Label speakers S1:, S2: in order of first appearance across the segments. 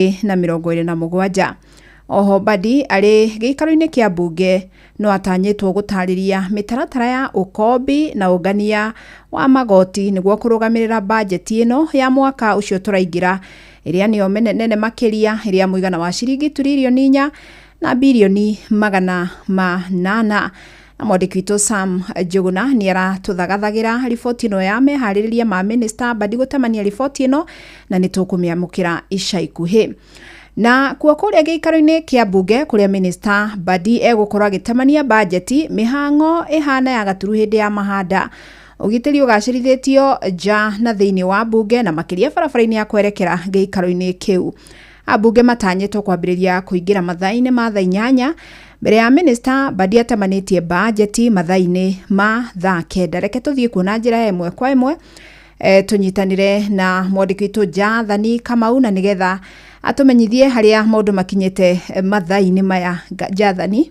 S1: 2027. Oho Mbadi arĩ gĩikaro-inĩ kĩa mbunge no atanyĩtwo gũtarĩria mĩtaratara ya ũkombi na ũngania wa magoti nĩguo kũrũgamĩrĩra bajeti ĩno ya mwaka ũcio tũraingĩra, ĩrĩa nĩyo nene makĩria, ĩrĩa mũigana wa ciringi turirioni 4 na birioni 800. Na mwandĩki witũ Sam Njuguna nĩ aratũthagathagĩra riboti ĩno ya meharĩrĩria ma Minister Mbadi gũtemania riboti ĩno, na nĩ tũkũmĩamũkĩra ica ikuhĩ. Na kuo kũrĩa gĩikaro-inĩ kĩa mbunge kũrĩa Minister Mbadi egũkorwo agĩtemania bajeti, mĩhang'o ĩhana ya gaturu hĩndĩ ya mahanda. Ũgitĩri ũgacĩrithĩtio nja na thĩinĩ wa mbunge na makĩria barabara-inĩ ya kwerekera gĩikaro-inĩ kĩu. Ambunge matanyĩtwo kwambĩrĩria kũingĩra mathaa-inĩ ma thaa 8 mbere ya Minister Mbadi atemanĩtie bajeti mathaa-inĩ ma thaa 9. Reke tũthiĩ kuona njĩra ĩmwe kwa ĩmwe, tũnyitanĩre na mwandĩki witũ Jathani Kamau na nĩgetha atũmenyithie harĩa maũndũ makinyĩte mathaa-inĩ maya. Jathani.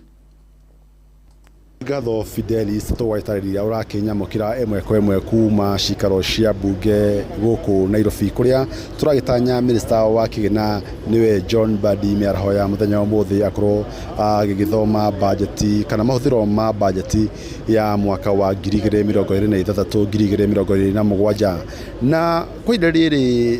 S2: Ngatho Fidelis, tũgwatarĩria ũrakĩnyamũkĩra ĩmwe kwa ĩmwe kuma cikaro cia mbunge gũkũ Nairobi, kũrĩa tũragĩtanya Minister wa kĩgĩna nĩwe John Mbadi mĩaraho ya mũthenya wa ũmũthĩ akorwo agĩgĩthoma bajeti kana mahũthĩro ma bajeti ya mwaka wa 2026 2027. Na kwa ihinda rĩrĩ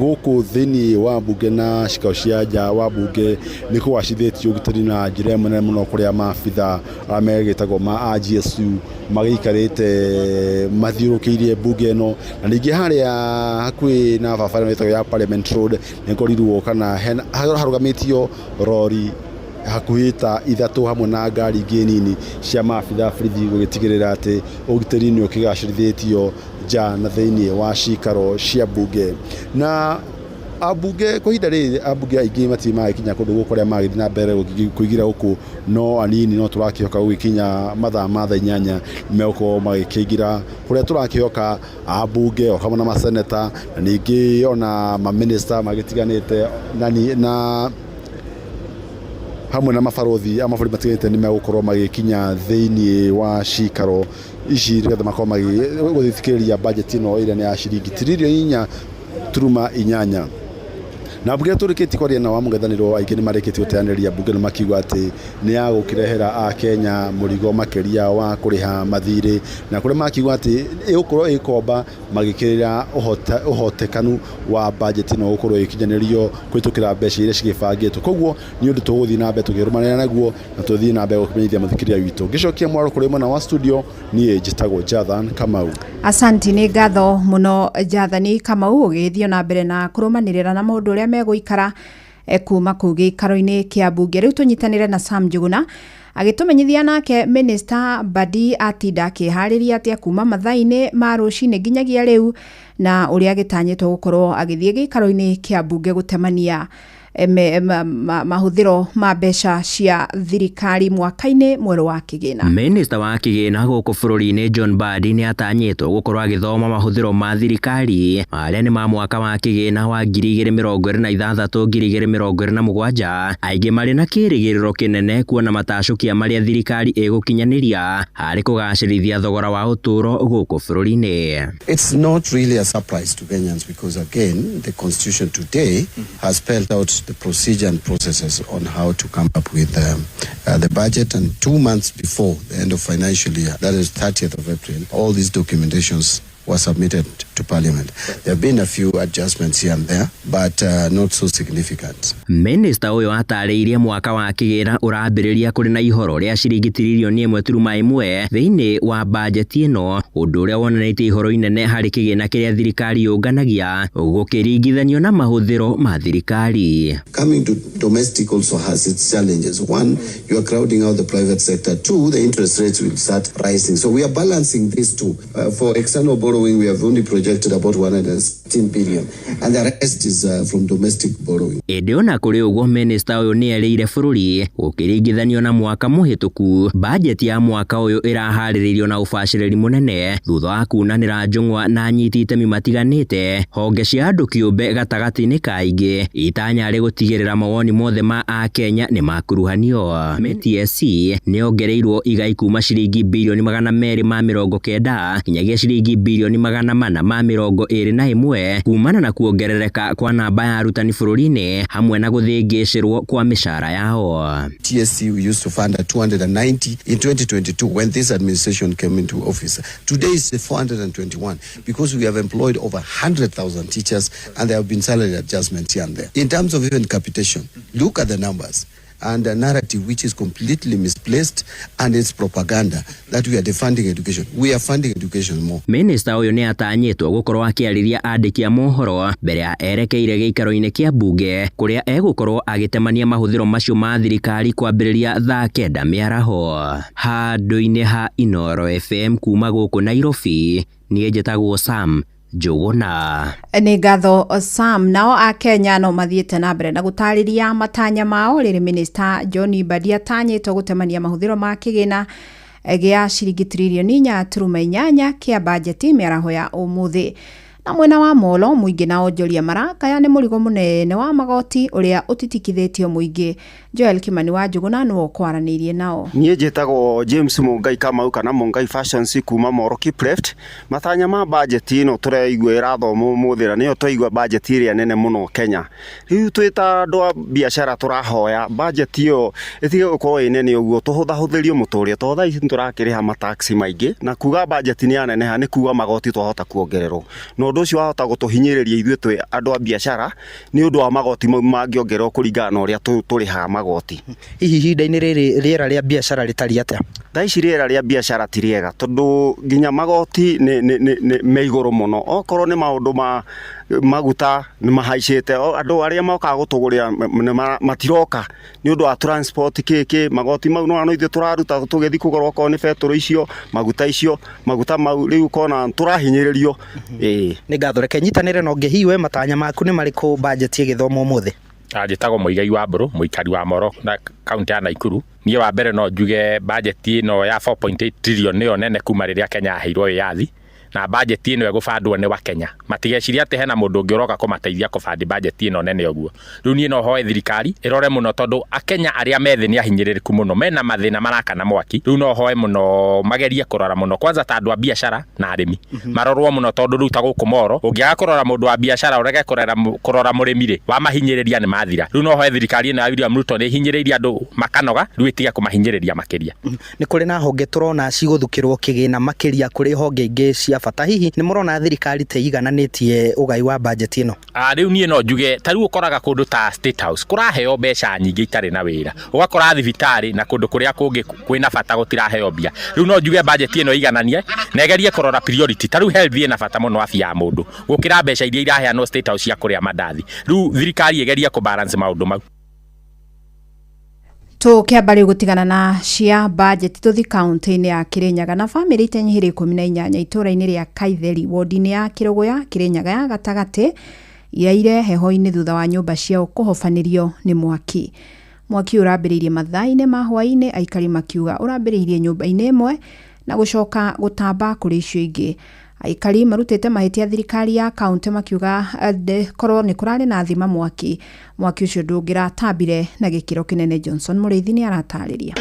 S2: gũkũ thĩinĩ wa mbunge na cikaro cia nja wa mbunge nĩ kũgacithĩtio ũgitĩri na njĩra ĩmwe nene mũno, kũrĩa maabitha arĩa megĩtagwo ma GSU magĩikarĩte mathiũrũrũkĩirie mbunge ĩno. Na ningĩ harĩa hakuhĩ na barabara ĩno ĩtagwo ya Parliament Road nĩ korirwo kana harũgamĩtio rori hakuhĩ ta 3 hamwe na ngari ingĩ nini cia maabitha borithi, gũgĩtigĩrĩra atĩ ũgitĩri nĩ ũkĩgacĩrithĩtio nja na thĩinĩ wa cikaro cia mbunge. Na ambunge kwa ihinda rĩrĩ, ambunge aingĩ matirĩ maragĩkinya kũndũ gũkũ arĩa maragĩthiĩ na mbere kũingĩra gũkũ no anini, no tũrakĩhoka gũgĩkinya mathaa ma thaa 8 megũkorwo magĩkĩingĩra, kũrĩa tũrakĩhoka ambunge o hamwe na maseneta na ningĩ ona mamĩnĩsta magĩtiganĩte na hamwe na mabarũthi a mabũrũri matiganĩte nĩ megũkorwo magĩkinya thĩinĩ wa cikaro ici nĩgetha makorwo magĩthikĩrĩria bajeti ĩno ĩrĩa nĩ ya ciringi tiririoni 4.8. Na mbunge tũrĩkĩtie kwaria nao amũng'ethanĩro aingĩ nĩ marĩkĩtie gũteanĩria mbunge ĩno makiuga atĩ nĩ ya gũkĩrehera akenya mũrigo makĩria wa kũrĩha mathirĩ, na kũrĩa makiuga atĩ ĩgũkorwo ĩgĩkomba magĩkĩrĩra ũhotekanu wa bajeti ĩno gũkorwo ĩgĩkinyanĩrio kũhĩtũkĩra mbeca iria cigĩbangĩtwo. Koguo nĩ ũndũ tũgũthiĩ na mbere tũkĩrũmanĩra naguo na tũthiĩ na mbere gũkĩmenyithia mũthikĩrĩria witũ. Ngĩcokia mwaro kũrĩ mwena wa studio, niĩ njĩtagwo Jathan Kamau.
S1: Asanti, nĩ ngatho mũno Jathani Kamau, ũgĩthiĩ na mbere na kũrũmanĩrĩra na maũndũ ũrĩa megũikara kuma kũu gĩikaro-inĩ kĩa mbunge. Rĩu tũnyitanĩre na Sam Njuguna agĩtũmenyithia nake Minister Mbadi atinda akĩharĩria atĩa kuma mathaa-inĩ ma rũcinĩ nginyagia rĩu, na ũrĩa agĩtanyĩtwo gũkorwo agĩthiĩ gĩikaro-inĩ kĩa mbunge gũtemania mahũthĩro ma mbeca cia thirikari mwaka-inĩ mwerũ wa kĩgĩna.
S3: Minista wa kĩgĩna gũkũ bũrũri-inĩ John Mbadi nĩ atanyĩtwo gũkorwo agĩthoma mahũthĩro ma thirikari marĩa nĩ ma mwaka wa kĩgĩna wa 2026 2027, aingĩ marĩ na kĩrĩgĩrĩro kĩnene kuona matacũkia marĩa thirikari ĩgũkinyanĩria harĩ kũgacĩrithia thogora wa ũtũũro gũkũ bũrũri-inĩ.
S4: It's not really a surprise to Kenyans because, again, the constitution today has spelled out the procedure and processes on how to come up with the budget, and 2 months before the end of financial year, that is 30th of April, all these documentations were submitted to Parliament. There have been a few adjustments here and there, but not so significant.
S3: Minista ũyũ atarĩirie mwaka wa kĩgĩna ũrambĩrĩria kũrĩ na ihoro rĩa ciringi tiririoni 1.1 thĩinĩ wa bajeti ĩno, ũndũ ũrĩa wonanĩtie ihoro inene harĩ kĩgĩna kĩrĩa thirikari yũnganagia gũkĩringithanio na mahũthĩro ma thirikari.
S4: Coming to domestic also has its challenges. One, you are crowding out the private sector. Two, the interest rates will start rising. So we are balancing these two. For external borrowing, we have only projected about 116 billion, and the rest is from domestic borrowing.
S3: Ĩndĩ ona kũrĩ ũguo, minista ũyũ nĩ erĩire bũrũri gũkĩringithanio na mwaka mũhĩtũku, bajeti ya mwaka ũyũ ĩraharĩrĩirio na ũbacĩrĩri mũnene thutha wa kunanĩra njũng'wa na anyiti itemi matiganĩte, honge cia andũ kĩũmbe gatagatĩ-inĩ ka aingĩ, itanya rĩ gũtigĩrĩra mawoni mothe ma akenya nĩ makuruhanio. TSC nĩ yongereirwo igai kuma ciringi birioni 290 nginyagia ciringi birioni tririoni 421 kumana na kuongerereka kwa namba ya arutani bũrũri-inĩ hamwe na gũthĩngĩcĩrwo kwa mĩcara yao.
S4: TSC we used to fund at 290 in 2022 when this administration came into office. Today it's 421 because we have employed over 100,000 teachers and there have been salary adjustments here and there. In terms of even capitation, look at the numbers and a narrative which is completely misplaced and it's propaganda that we are defunding education. We are funding education more.
S3: Minista ũyũ nĩ atanyĩtwo gũkorwo akĩarĩria andĩki a mohoro mbere ya erekeire gĩikaro-inĩ kĩa mbunge kũrĩa egũkorwo agĩtemania mahũthĩro macio ma thirikari kwambĩrĩria thaa 9 mĩaraho. Handũ-inĩ ha Inooro FM kuma gũkũ Nairobi, niĩ njĩtagwo Sam Njũgũna.
S1: Nĩ ngatho Sam. Nao a Kenya no mathiĩte na mbere na gũtarĩria matanya mao rĩrĩ Minister John Mbadi atanyĩtwo gũtemania mahũthĩro ma kĩgĩna gĩa ciringi tririoni 4.8 kĩa bajeti mĩaraho ya ũmũthĩ. Na mwena wa Molo mũingĩ na onjoria marakaya nĩ mũrigo mũnene wa magoti ũrĩa ũtitikithĩtio mũingĩ. Joel Kimani wa Njũgũna nĩwe ũkwaranĩirie nao.
S5: Niĩ njĩtagwo James Mungai Kamau kana Mungai Fashions kuma Moro Kipleft. Matanya ma bajeti ĩno tũraigua ĩrathomwo ũmũthĩ na nĩyo twaigua bajeti ĩrĩa nene mũno Kenya. Rĩu twĩ ta andũ a biacara tũrahoya bajeti ĩyo ĩtige gũkorwo ĩ nene ũguo, tũhũthahũthĩrio mũtũrĩre tondũ thaa ici nĩtũrakĩrĩha mataxi maingĩ na kuga bajeti nĩ yaneneha nĩ kuga magoti twahota kuongererwo, na ũndũ ũcio wahota gũtũhinyĩrĩria ithuĩ twĩ andũ a biacara nĩ ũndũ wa magoti mau mangĩongererwo kũringana na ũrĩa tũrĩhaga magoti.
S6: Hihi ihinda-inĩ rĩrĩ rĩera rĩa biacara rĩtariĩ atĩa?
S5: Thaa ici rĩera rĩa biacara ti rĩega tondũ nginya magoti nĩ me igũrũ mũno. Okorwo nĩ maũndũ ma maguta nĩ mahaicĩte, andũ arĩa mokaga gũtũgũrĩra matiroka nĩ ũndũ wa transport kĩkĩ, magoti mau no ithuĩ tũraruta tũgĩthiĩ kũgũra okorwo nĩ betũrũ icio, maguta icio, maguta mau rĩu ũkona tũrahinyĩrĩrio. Ĩĩ.
S6: Nĩ ngatho, reke nyitanĩre na ũngĩ. Hihi we matanya maku nĩ marĩkũ bajeti ĩgĩthomwo ũmũthĩ?
S7: Njĩtagwo Muigai wa Mbũrũ, mũikari wa Moro na kaunti ya Naikuru. Niĩ wa mbere no njuge bajeti ĩno ya 4.8 trillion nĩyo nene kuma rĩrĩa Kenya yaheirwo wĩyathi, na bajeti ĩno ĩgũbandwo nĩ Wakenya. Matigecirie atĩ hena mũndũ ũngĩ ũroka kũmateithia kũbandi bajeti ĩno nene ũguo. Rĩu niĩ no hoe thirikari ĩrore mũno tondũ Akenya arĩa me thĩ nĩ ahinyĩrĩrĩku mũno, mena mathĩna marakana mwaki. Rĩu no hoe mũno magerie kũrora mũno, kwanza ta andũ a biacara na arĩmi marorwo mũno tondũ rĩu ta gũkũ Moro ũngĩaga kũrora mũndũ wa biacara ũrege kũrora mũrĩmi rĩ, wamahinyĩrĩria nĩ mathira. Rĩu no hoe thirikari ĩno ya William Ruto nĩ ĩhinyĩrĩirie andũ makanoga, rĩu ĩtige kũmahinyĩrĩria makĩria.
S6: Nĩ kũrĩ na honge tũrona cigũthukĩrwo kĩgĩna makĩria kũrĩ honge ingĩ cia bata. Hihi nĩ mũrona thirikari ta ĩigananĩtie ũgai wa bajeti ĩno?
S7: Rĩu niĩ no njuge ta rĩu ũkoraga kũndũ ta State House kũraheo mbeca nyingĩ itarĩ na wĩra, ũgakora thibitarĩ na kũndũ kũrĩa kũngĩ kwĩna bata gũtiraheo mbia. Rĩu no njuge bajeti ĩno ĩigananie na ĩgerie kũrora priority. Ta rĩu health ĩna bata mũno, afya ya mũndũ gũkĩra mbeca iria iraheanwo State House cia kũrĩa mandathi. Rĩu thirikari ĩgerie kũbalance maũndũ mau.
S1: Tũkĩamba rĩu gũtigana na cia bajeti tũthi kaunti-inĩ ya Kirinyaga na bamĩrĩ itenyihĩire 18 itũũra-inĩ rĩa Kaitheri wodi-inĩ ya Kĩrũgũya Kirinyaga ya gatagatĩ iraire heho-inĩ thutha wa nyũmba ciao kũhobanĩrio nĩ mwaki. Mwaki ũrambĩrĩirie mathaa-inĩ ma hwaĩ-inĩ, aikari makiuga ũrambĩrĩirie nyũmba-inĩ ĩmwe na gũcoka gũtamba kũrĩ icio ingĩ. Aikari marutĩte mahĩtia thirikari ya kaunti makiuga korwo nĩ kũrarĩ na thima mwaki, mwaki ũcio ndũngĩratambire na gĩkĩro kĩnene. Johnson Mũrĩithi nĩ aratarĩria.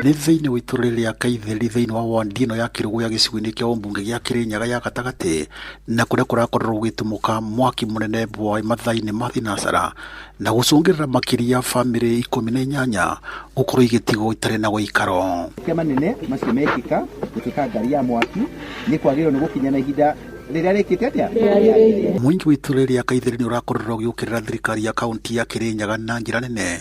S8: Nĩ thĩinĩ wa itũũra rĩa Kaitheri thĩinĩ wa wandi ĩno ya Kĩrũgũya gĩcigo-inĩ kĩa ũmbunge gĩa Kĩrĩnyaga ya gatagatĩ, na kũrĩa kũrakorirwo gũgĩtumũka mwaki mũnene bwa mathaa-inĩ ma thinacara na gũcũngĩrĩra makĩria bamĩrĩ 18 gũkorwo igĩtigwo itarĩ na ũikaro.
S9: Manene macio mekĩka gũtuĩka ngari ya mwaki nĩ kwagĩrĩirwo nĩ gũkinya na ihinda rĩrĩa rĩkĩte atĩa.
S8: Mũingĩ wa itũũra rĩa Kaitheri nĩ ũrakorirwo ũgĩũkĩrĩra thirikari ya kaunti ya Kĩrĩnyaga na njĩra nene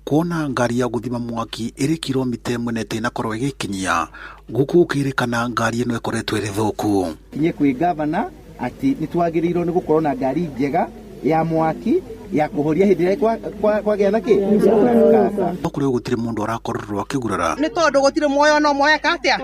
S8: kuona ngari ya gũthima mwaki ĩrĩ kilomita ĩmwe na ĩtĩnakorwo ĩgĩkinyia gũkũ gũkĩrĩkana ngari ĩno ĩkoretwo ĩrĩ thũku.
S9: Kinye kwĩ gavana atĩ nĩ twagĩrĩirwo nĩ gũkorwo na ngari njega ya mwaki ya kũhoria hĩndĩ ĩrĩa kwagĩa na kĩ.
S8: No kũrĩ gũtirĩ mũndũ arakorirwo akĩgurara
S10: nĩ tondũ gũtirĩ muoyo no moeka atĩa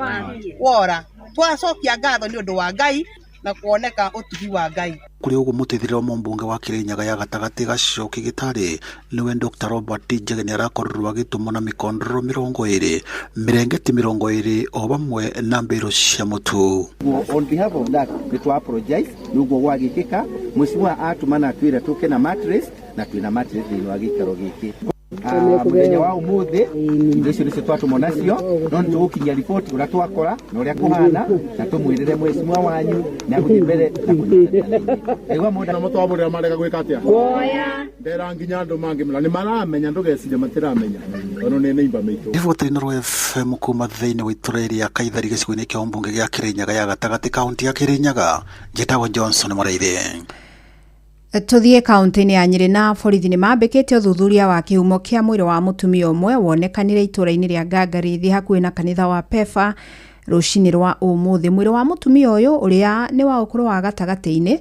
S10: wora. Twacokia ngatho nĩ ũndũ wa Ngai na kuoneka ũtugi wa Ngai.
S8: Kũrĩ ũguo mũteithĩrĩria wa mũmbunge wa Kĩrĩnyaga ya gatagatĩ Gacoki Gĩtarĩ nĩwe Dr. Robert Njege nĩ arakorirwo agĩtũmwo na mĩkondoro 20, mĩrengeti 20 o vamwe na mbĩrũ cia mũtu.
S9: On behalf of that nĩ twa apologize nĩ ũguo gwagĩkĩka. Mheshimiwa atũmana atwĩra tũke na mattress na twĩna mattress thĩinĩ wa gĩikaro gĩkĩ. Muthenya wa umuthi indo icio nicio twatũmwo nacio no nĩ tũgũkinyia riboti ũrĩa twakora na ũrĩa kũhana na tũmwĩrĩre mheshimiwa wanyu na gũthiĩ mbere na kũnyitanĩra na ithuĩ. Aigua mũndũ
S11: na mũtwamũrĩra marega gwĩka atĩa
S1: kuoya
S11: ndera nginya andũ mangĩmera nĩ maramenya ndũgeciria matiramenya tondũ nĩ neighbor maitũ.
S8: Riboti ĩno FM kuma thĩinĩ wa itũra rĩa Kaithari gĩcigo-inĩ kĩa ũmbunge gĩa Kĩrĩnyaga ya gatagatĩ kaunti ya Kĩrĩnyaga. Njĩtagwo Johnson Mũraithi.
S1: Tuthiĩ kaunti-inĩ ya Nyĩrĩ na borithi nĩ mambĩkĩte ũthuthuria wa kĩhumo kĩa mwĩrĩ wa mũtumia ũmwe wonekanire itũra-inĩ rĩa Ngangarithi hakuhĩ na kanitha wa Pefa rũcinĩ rwa ũmũthĩ. Mwĩrĩ wa mũtumia ũyũ ũrĩa nĩ wa ũkũrũ wa gatagatĩ-inĩ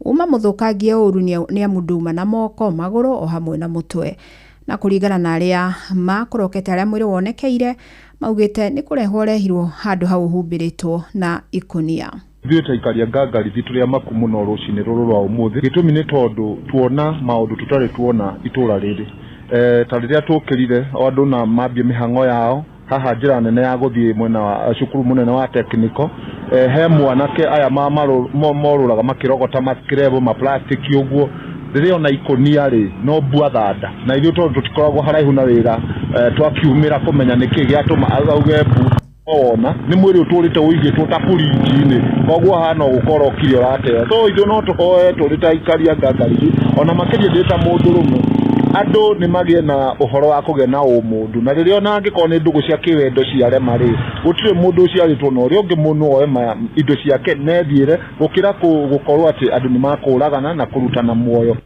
S1: uma mũthũkangie ũru nĩ amu nduma na moko, magũrũ o hamwe na mũtwe. Na kũringana na arĩa makorokete arĩa mwĩrĩ wonekeire maugĩte nĩ kũrehwo ũrehirwo handũ hau ũhumbĩrĩtwo na ikũnia.
S11: Ithuĩ ta aikari a Ngangarithi tũrĩ amaku mũno rũcinĩ rũrũ rwa ũmũthĩ. Gĩtũmi nĩ tondũ tuona maũndũ tũtarĩ tuona itũra rĩrĩ. Ta rĩrĩa tũkĩrire andũ na mambie mĩhang'o yao haha njĩra nene ya gũthiĩ mwena wa cukuru mũnene wa technical, he mwanake aya morũraga makĩrogota makirebu ma plastic ũguo rĩrĩa ona ikũnia rĩ no mbua thanda na ithuĩ tondũ tũtikoragwo haraihu na wĩra, twakiumĩra kũmenya nĩkĩ gĩatũma auge mbu wona nĩ mwĩrĩ ũtũrĩte ũigĩtwo ta burinji-inĩ koguo hana ũgũkorwo kire ũrateo. So ithuĩ no tũhoe tũrĩ ta aikari a Ngangarithi ona makĩria ndĩ ta mũndũrũme andũ nĩ magĩe na ũhoro wa kũgĩa na ũmũndũ na rĩrĩa ona angĩkorwo nĩ ndũgũ cia kĩwendo ciarema rĩ gũtirĩ mũndũ ũciarĩtwo na ũrĩa ũngĩ mũndũ oe indo ciake nethiĩre gũkĩra gũkorwo atĩ andũ nĩ makũragana na kũrutana muoyo.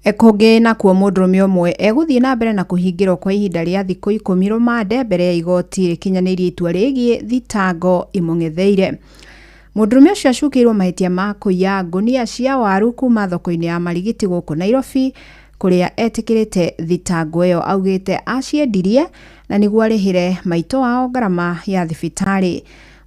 S1: Kũngĩ nakuo mũndũrũme ũmwe egũthiĩ na mbere na kũhingĩrwo kwa ihinda rĩa thikũ 10 rũmande mbere ya igoti rĩkinyanĩirie itua rĩgiĩ thitango imũng'etheire. Mũndũrũme ũcio acukĩirwo mahĩtia ma kũiya ngũnia cia waru kuma thoko-inĩ ya Marigiti gũkũ Nairobi kũrĩa etĩkĩrĩte thitango ĩyo augĩte aciendirie na nĩguo arĩhĩre maitũ wao ngarama ya thibitarĩ.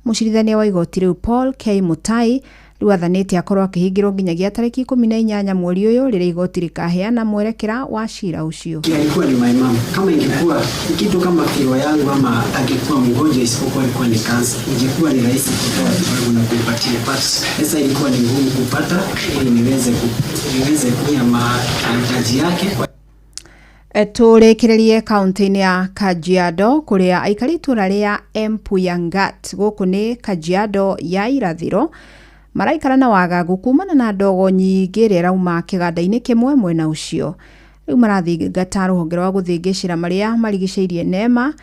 S1: Mũcirithania wa igoti rĩu Paul K Mutai rĩu athanĩte akorwo akĩhingĩrwo nginyagia tarĩki 18 mweri ũyũ rĩrĩa igoti rĩkaheana mwerekera wa cira ũcio.
S12: Alikuwa ni my mom. Kama ingekuwa kitu kama kilo yangu ama angekuwa mgonjwa isipokuwa ilikuwa ni kansa, ingekuwa ni rahisi kutoa kiwango na kumpatia, but pesa ilikuwa ni ngumu kupata ili niweze kuya mahitaji yake.
S1: Tũrĩkĩrĩrie kaunti-inĩ ya Kajiado kũrĩa aikari itũra rĩa Empuyangat gũkũ nĩ Kajiado ya irathĩro maraikara na wagagu kumana na ndogo nyingĩ ĩrĩa ĩrauma kĩganda-inĩ kĩmwe mwena ũcio. Rĩu marathingata rũhonge rwa gũthĩngĩcĩra marĩa marigicĩirie NEMA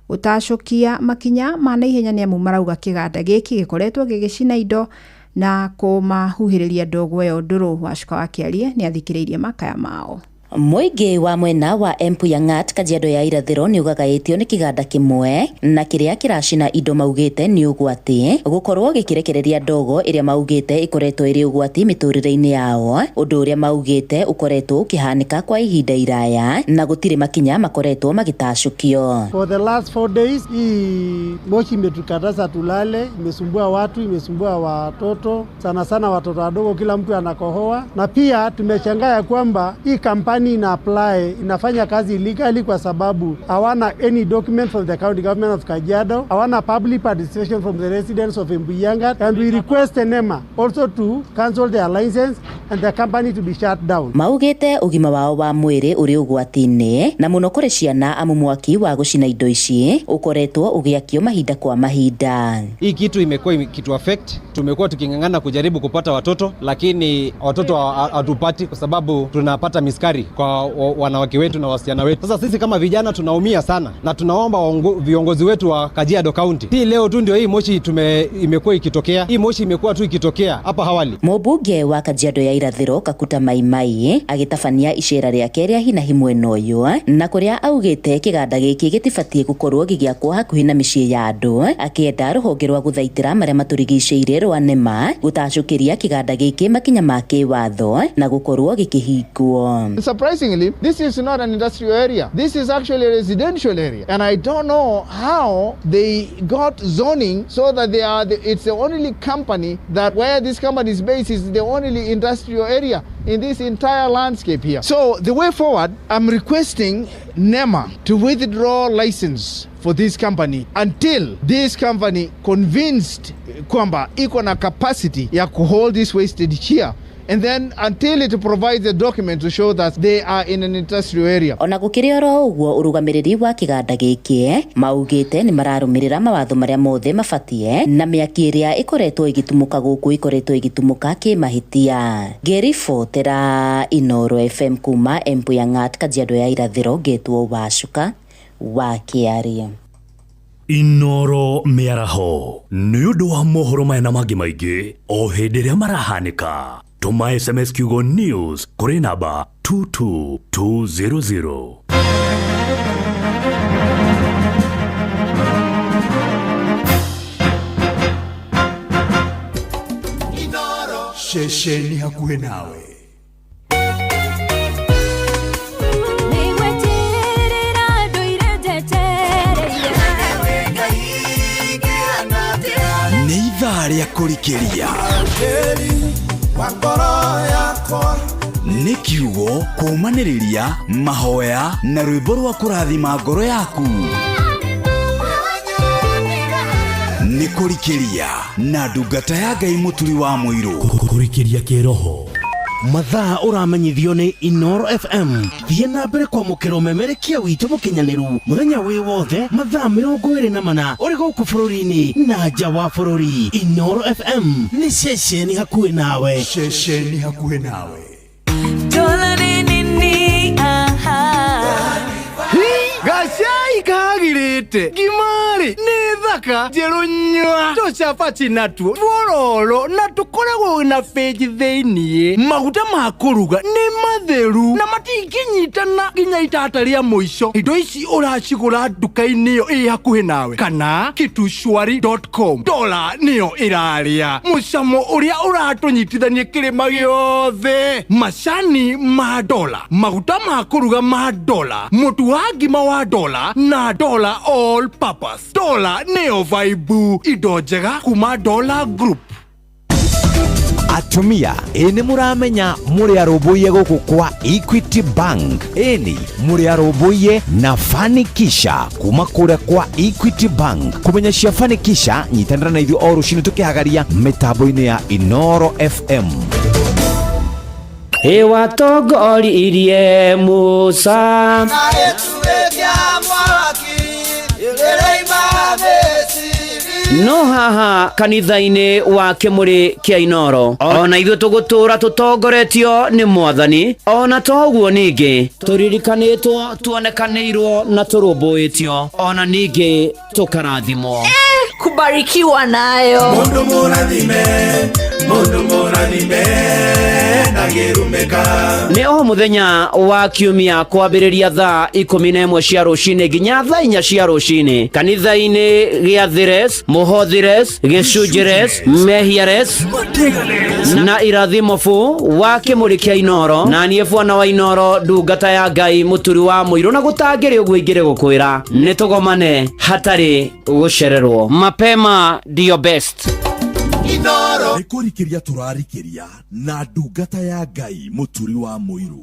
S1: gũtacũkia makinya ma naihenya nĩ amu marauga kĩganda gĩkĩ gĩkoretwo gĩgĩcina indo na kũmahuhĩrĩria ndogo ĩyo ndũrũ. Wacuka wa Kĩarie nĩ athikĩrĩirie makaya mao.
S13: Mũingĩ wa mwena wa Empuyangat Kajiado ya irathĩro nĩ ũgagaĩtio nĩ kĩganda kĩmwe na kĩrĩa kĩracina indo maugĩte nĩ ũgwati gũkorwo gĩkĩrekereria ndogo ĩrĩa maugĩte ĩkoretwo ĩrĩ ũgwati mĩtũrĩre-inĩ yao, ũndũ ũrĩa maugĩte ũkoretwo ũkĩhanĩka kwa ihinda iraya na gũtirĩ makinya makoretwo magĩtacũkio.
S14: For the last 4 days hii moshi imetukataza tulale, imesumbua watu, imesumbua watoto, sana sana watoto wadogo, kila mtu anakohoa. Na pia tumeshangaa ya kwamba hii kampani ina apply inafanya kazi illegally kwa sababu hawana any document from the county government of Kajiado, hawana public participation from the residents of Empuyangat, and we request NEMA also to cancel their license and the company to be shut down.
S13: Maugĩte ũgima wao wa mwĩrĩ ũrĩ ũgwati-inĩ na mũno kũrĩ ciana amu mwaki wa gũcina indo ici ũkoretwo ũgĩakio mahinda kwa mahinda.
S15: Hii kitu imekuwa kitu affect, tumekuwa tuking'ang'ana kujaribu kupata watoto lakini watoto hatupati kwa sababu tunapata miskari kwa wanawake wetu na wasichana wetu. Sasa sisi kama vijana tunaumia sana na tunaomba viongozi wetu wa Kajiado County. Si leo tu ndio hii moshi imekuwa ikitokea. Hii moshi imekuwa tu ikitokea hapa awali.
S13: Mũmbunge wa Kajiado ya irathĩro Kakuta Maimai agĩtabania icera rĩake rĩa hinahi mwena ũyũ na kũrĩa augĩte kĩganda gĩkĩ gĩtibatiĩ gũkorwo gĩgĩakwo hakuhĩ na mĩciĩ ya andũ, akĩenda rũhonge rwa gũthaitĩra marĩa matũrigicĩirie rwa NEMA gũtacũkĩria kĩganda gĩkĩ makinya ma kĩwatho na gũkorwo gĩkĩhingwo.
S16: Surprisingly, this is not an industrial area. This is actually a residential area. And I don't know how they got zoning so that they are it's the only company that where this company is based is the only industrial area in this entire landscape here. So the way forward, I'm requesting NEMA to withdraw license for this company until this company convinced kwamba iko na capacity ya kuhold this wastage here And then until it provides a document to show that they are in an industrial area.
S13: Ona gũkĩrĩ oro ũguo, ũrũgamĩrĩri wa kĩganda gĩkĩ maugĩte nĩ mararũmĩrĩra mawatho marĩa mothe mabatie, na mĩaki ĩrĩa ĩkoretwo ĩgĩtumũka gũkũ ĩkoretwo ĩgĩtumũka kĩmahĩtia. Ngĩribotera Inoro FM kuma Embu ya Ng'at, Kajiado ya Irathĩro, ngetwo Wacuka wa Kĩaria.
S17: Inoro mĩaraho nĩ ũndũ wa mohoro maya na mangĩ maingĩ o hĩndĩ ĩrĩa marahanĩka, tũma SMS kiugo news kũrĩ namba 22200.
S18: Ceceni hakuhĩ nawe.
S19: Nĩgweterera ndũire njetereire.
S18: Nĩ ithaa rĩa kũrikĩria, nĩ kiugo kũũmanĩrĩria, mahoya na rwĩmbo rwa kũrathima ngoro yaku. Nĩ kũrikĩria na ndungata ya Ngai Mũturi wa Mũirũ.
S17: Kũrikĩria kĩroho.
S20: Mathaa ũramenyithio nĩ Inoro FM. Thiĩ na mbere kwamũkĩra ũmemerekia witũ mũkinyanĩru mũthenya wĩ wothe, mathaa 24, ũrĩ gũkũ bũrũri-inĩ na nja wa bũrũri. Inoro FM nĩ ceceni hakuhĩ nawe.
S18: Ceceni hakuhĩ nawe.
S19: Dola ni nini, aha.
S21: Gacai kagirĩte ngima-rĩ nĩ thaka njerũ nyua, tũcabaci natuo tuororo na tũkoragwo na bĩnji thĩiniĩ. Maguta ma kũruga nĩ matheru na matingĩnyitana nginya itata rĩa mũico. Indo ici ũracigũra nduka-inĩ ĩyo ĩ hakuhĩ nawe kana kitushwari.com. Dola nĩyo ĩrarĩa mũcamo ũrĩa ũratũnyitithania kĩrĩma gĩothe. Macani ma dola, maguta ma kũruga ma dola, mũtu wa ngima wa dola na dola all purpose. Dola nĩyo vaibu, indo njega kuma Dola Group.
S22: Atumia, ĩ nĩ mũramenya mũrĩ arũmbũiye gũkũ kwa Equity Bank? Ĩni mũrĩ arũmbũiye na Fanikisha kuma kũrĩa kwa Equity Bank. Kũmenya cia Fanikisha, nyitanĩra na ithuĩ o rũcinĩ tũkĩhagaria mĩtambo-inĩ ya Inoro FM.
S23: Ĩwatongoririe Musa. No haha kanitha-inĩ wa kĩmũrĩ kĩa Inoro, ona ithuĩ tũgũtũra tũtongoretio nĩ Mwathani. Ona to ũguo, ningĩ tũririkanĩtwo, tuonekanĩirwo na tũrũmbũĩtio, ona ningĩ tũkarathimwo.
S24: Kubarikiwa nayo.
S18: Mundu mũrathime, mundu mũrathime ndangĩrumĩka.
S23: Nĩ o mũthenya wa kiumia kwambĩrĩria thaa 11 cia rũcinĩ nginya thaa 4 cia rũcinĩ, kanitha-inĩ gĩa Thires, Mũhothires, Gĩcunjĩres, Mehiares na Irathimobu wa kĩmũrĩ kĩa Inoro, na niĩ bwana wa Inoro, ndungata ya Ngai Mũturi wa Mũirũ, na gũtangĩrĩ ũguo ingĩrĩ gũkwĩra nĩ tũgomane hatarĩ gũcererwo. Mapema ndio best.
S18: Nĩ kũrikĩria tũrarikĩria na ndungata ya Ngai Mũturi wa Mũirũ.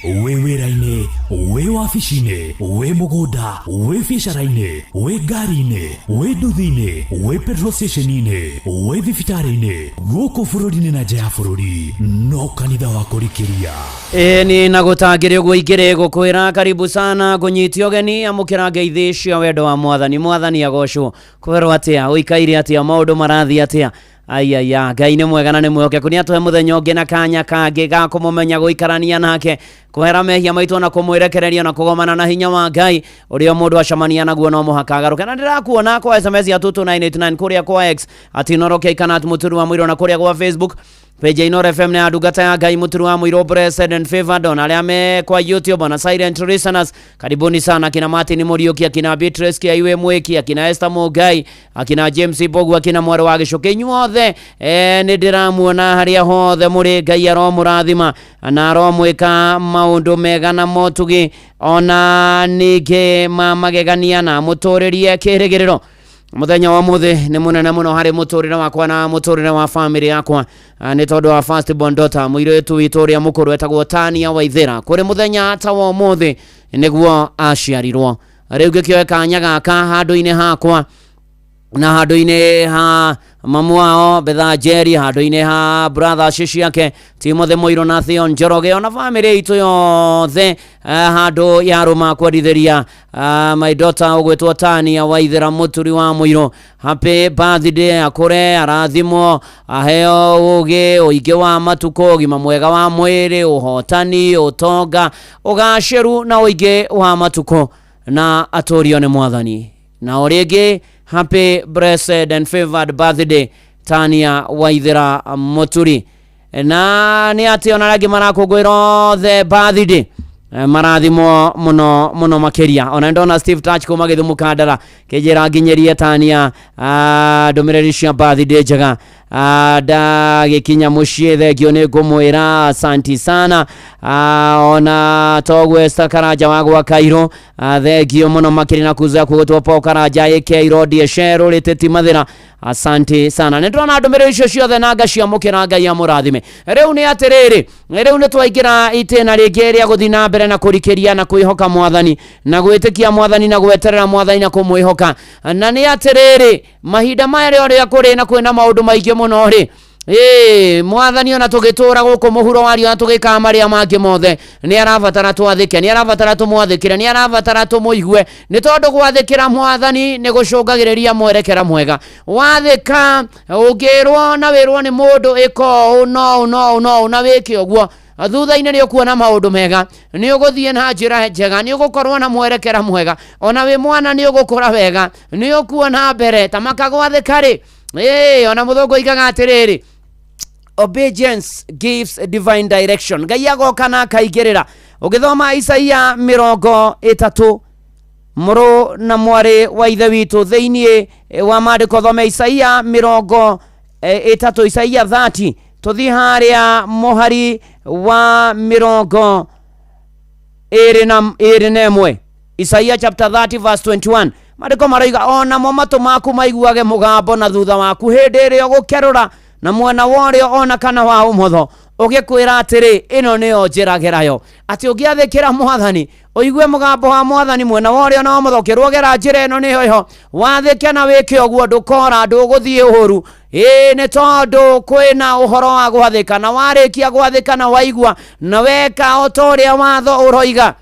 S17: Wĩ wĩra-inĩ, wĩ wabici-inĩ, wĩ mũgũnda, wĩ biacara-inĩ, wĩ ngari-inĩ, wĩ nduthi-inĩ, wĩ petrol station-inĩ, wĩ thibitarĩ-inĩ, gũkũ bũrũri-inĩ na nja ya bũrũri, no kanitha wa kũrikĩria.
S23: Ĩĩ nĩ na gũtangĩrĩ ũguo ingĩrĩ gũkwĩra karibu sana, ngũnyite ũgeni, amũkĩra ngeithi cia wendo wa Mwathani. Mwathani agocwo. Kwĩrwo atĩa, ũikaire atĩa, maũndũ marathiĩ atĩa? Aiaya, Ngai nĩ mwega na nĩ mwĩhokeku, nĩ atũhe mũthenya ũngĩ na kanya kangĩ ga kũmũmenya, gũikarania nake, kwehera mehia maitũ na kũmwĩrekereria na kũgomana na hinya wa Ngai ũrĩa mũndũ acemania naguo no mũhaka agarũke. Na ndĩrakuona kwa SMS ya 22989, kũrĩa kwa X @InoroK kana @MũturiWaMũirũ, na kũrĩa gwa Facebook page ya Inoro FM nĩ ya ndungata ya Ngai Mũturi wa Mũirũ, blessed and favored. Ona arĩa me kwa YouTube na silent listeners, karibuni sana, akina Martin Mũriũki, akina Beatrice Kiaiwe Mwiki, akina Esther Mũngai, akina James Mbogu, akina mwarĩ wa Gĩcũkĩ, inyuothe nĩ ndĩramuona harĩa hothe mũrĩ. Ngai aromũrathima na aromwĩka maũndũ mega na motugi, ona ningĩ ma magegania, na mũtũrĩrie kĩrĩgĩrĩro. Mũthenya wa mũthĩ nĩ mũnene mũno harĩ mũtũrĩre wakwa na mũtũrĩre wa famĩlĩ yakwa. Nĩ tondũ wa first born daughter, mũirĩtu witũ ũrĩa mũkũrũ etagwo Tania Waithĩra. Kũrĩ mũthenya ta wa ũmũthĩ nĩguo aciarirwo. Rĩu ngĩkĩoe kanya gaka handũ-inĩ hakwa na handũ-inĩ ha Mamu wao Betha Njeri handũ-inĩ ha brothers ciake Timothy Mũirũ na Theon Njoroge, ona famĩlĩ itũ yothe handũ ya rũma kwendithĩria my daughter ũgwĩtwo Tania Waithera Mũturi wa Mũirũ happy birthday, akũre, arathimwo, aheo ũgĩ, ũingĩ wa matukũ, ũgima mwega wa mwĩrĩ, ũhotani, ũtonga, ũgacĩru na ũingĩ wa matukũ, na atũrio nĩ Mwathani. Na o rĩngĩ, happy blessed and favored birthday, Tania Waithera Mũturi. Na nĩ atĩ ona arĩa angĩ marakũngũĩra othe birthday, marathimwo mũno mũno makĩria. Ona ndona Steve Touch kuma Gĩthumo Kandara kĩnjĩra nginyĩrie Tania ndũmĩrĩri cia birthday njega. Ndagĩkinya mũciĩ, thengio, nĩ ngũmwĩra asanti sana. Ona toguo Esther Karanja wa gwa Kairũ, thengio mũno makĩria, na kuzo yaku gũtwo Paul Karanja ĩke Irodi Eceru rĩtĩti Mathĩra, asante sana. Nĩ ndĩrona ndũmĩrĩri icio ciothe na ngaciamũkĩra. Ngai amũrathime. Rĩu nĩ atĩrĩrĩ, rĩu nĩ twaingĩra itĩna rĩngĩ rĩa gũthiĩ na mbere na kũrikĩria na kwĩhoka Mwathani na gwĩtĩkia Mwathani na gweterera Mwathani na kũmwĩhoka. Na nĩ atĩrĩrĩ, mahinda maya rĩ, ũrĩa kũrĩ na kwĩna maũndũ maingĩ mũno rĩ, ĩĩ, Mwathani ona tũgĩtũra gũkũ mũhuro wario na tũgĩkaga marĩa mangĩ mothe, nĩ arabatara twathĩke, nĩ arabatara tũmwathĩkĩre, nĩ arabatara tũmũigue, nĩ tondũ gwathĩkĩra Mwathani nĩ gũcũngagĩrĩria mwerekera mwega. Wathĩka, ũngĩrwo na wĩrwo nĩ mũndũ ĩka ũũ no ũũ no ũũ no ũũ na wĩke ũguo, thutha-inĩ nĩ ũkuona maũndũ mega, nĩ ũgũthiĩ na njĩra njega, nĩ ũgũkorwo na mwerekera mwega, ona wĩ mwana nĩ ũgũkũra wega, nĩ ũkuona mbere ta makagwathĩka rĩ. Ĩĩ, ona mũthũngũ oigaga atĩrĩrĩ, "Obedience gives divine direction." Ngai agoka na akaingĩrĩra. Ũgĩthoma Isaia 30, mũrũ na mwarĩ wa ithe witũ, thĩinĩ wa maandĩko, thome Isaia 30, Isaia 30, tũthiĩ harĩa mũhari wa 21. Isaia chapter 30 verse 21, maandĩko maroiga, "Onamo matũ maku maiguage mũgambo na thutha waku hĩndĩ ĩrĩa ũgũkerũra na mwena wa ũrĩo ona kana wa ũmotho, ũgĩkwĩra atĩrĩ, 'Ĩno nĩyo njĩra, gerayo.'" Atĩ ũngĩathĩkĩra Mwathani, ũigue mũgambo wa Mwathani mwena wa ũrĩo na wa ũmotho, ũkĩrwo gera njĩra ĩno nĩyo ĩho, wathĩke na wĩke ũguo, ndũkora, ndũgũthiĩ ũru. Ĩĩ, nĩ tondũ kwĩna ũhoro wa gwathĩka, na warĩkia gwathĩka na waigua na weka o ta ũrĩa watho ũroiga,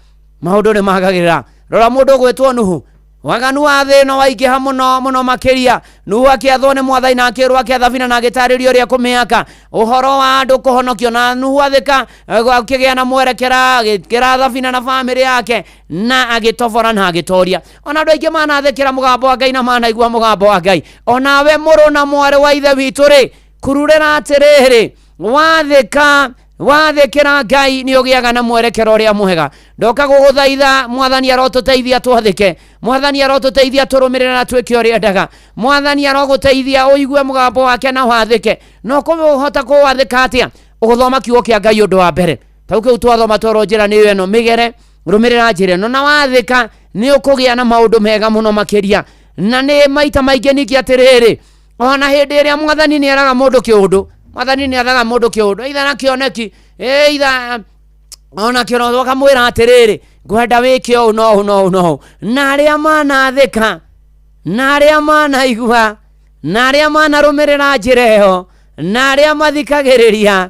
S23: maũndũ nĩ magagĩrĩra. Rora mũndũ ũgwĩtwo Nuhu. Waganu wa thĩ ĩno waingĩha mũno mũno makĩria, Nuhu akĩathwo nĩ Mwathani na akĩrwo ake thabina na agĩtarĩrio ũrĩa kũmĩaka, ũhoro wa andũ kũhonokio. Na Nuhu athĩka, akĩgĩa na mwerekera, agĩkĩra thabina na bamĩrĩ yake na agĩtobora na agĩtoria. Ona andũ aingĩ manathĩkĩra mũgambo wa Ngai na manaigua mũgambo wa Ngai. Onawe mũrũ na mwarĩ wa ithe witũ rĩ, kururĩra atĩrĩrĩ, wathĩka, wathĩkĩra Ngai, nĩ ũgĩaga na mwerekero ũrĩa mwega. Ndoka gũgũthaitha, Mwathani arotũteithia twathĩke, Mwathani arotũteithia tũrũmĩrĩre na twĩke ũrĩa endaga, Mwathani arogũteithia ũigue mũgambo wake na wathĩke. No kũhota kũwathĩka atĩa? Ũgũthoma kiugo kĩa Ngai ũndũ wa mbere. Tau kĩu twathoma, twerwo njĩra nĩyo ĩno, mĩgere, rũmĩrĩra njĩra ĩno, na wathĩka nĩ ũkũgĩa na maũndũ mega mũno makĩria. Na nĩ maita maingĩ ningĩ atĩrĩrĩ, ona hĩndĩ ĩrĩa Mwathani nĩ eraga mũndũ kĩũndũ, Mwathani nĩ athaga mũndũ kĩũndũ, either na kĩoneki, either ona kĩroto, akamwĩra atĩrĩrĩ, ngwenda wĩke ũũ no ũũ no ũũ no ũũ. Na arĩa manathĩka na arĩa manaigua na arĩa manarũmĩrĩra njĩra ĩyo na arĩa mathikagĩrĩria,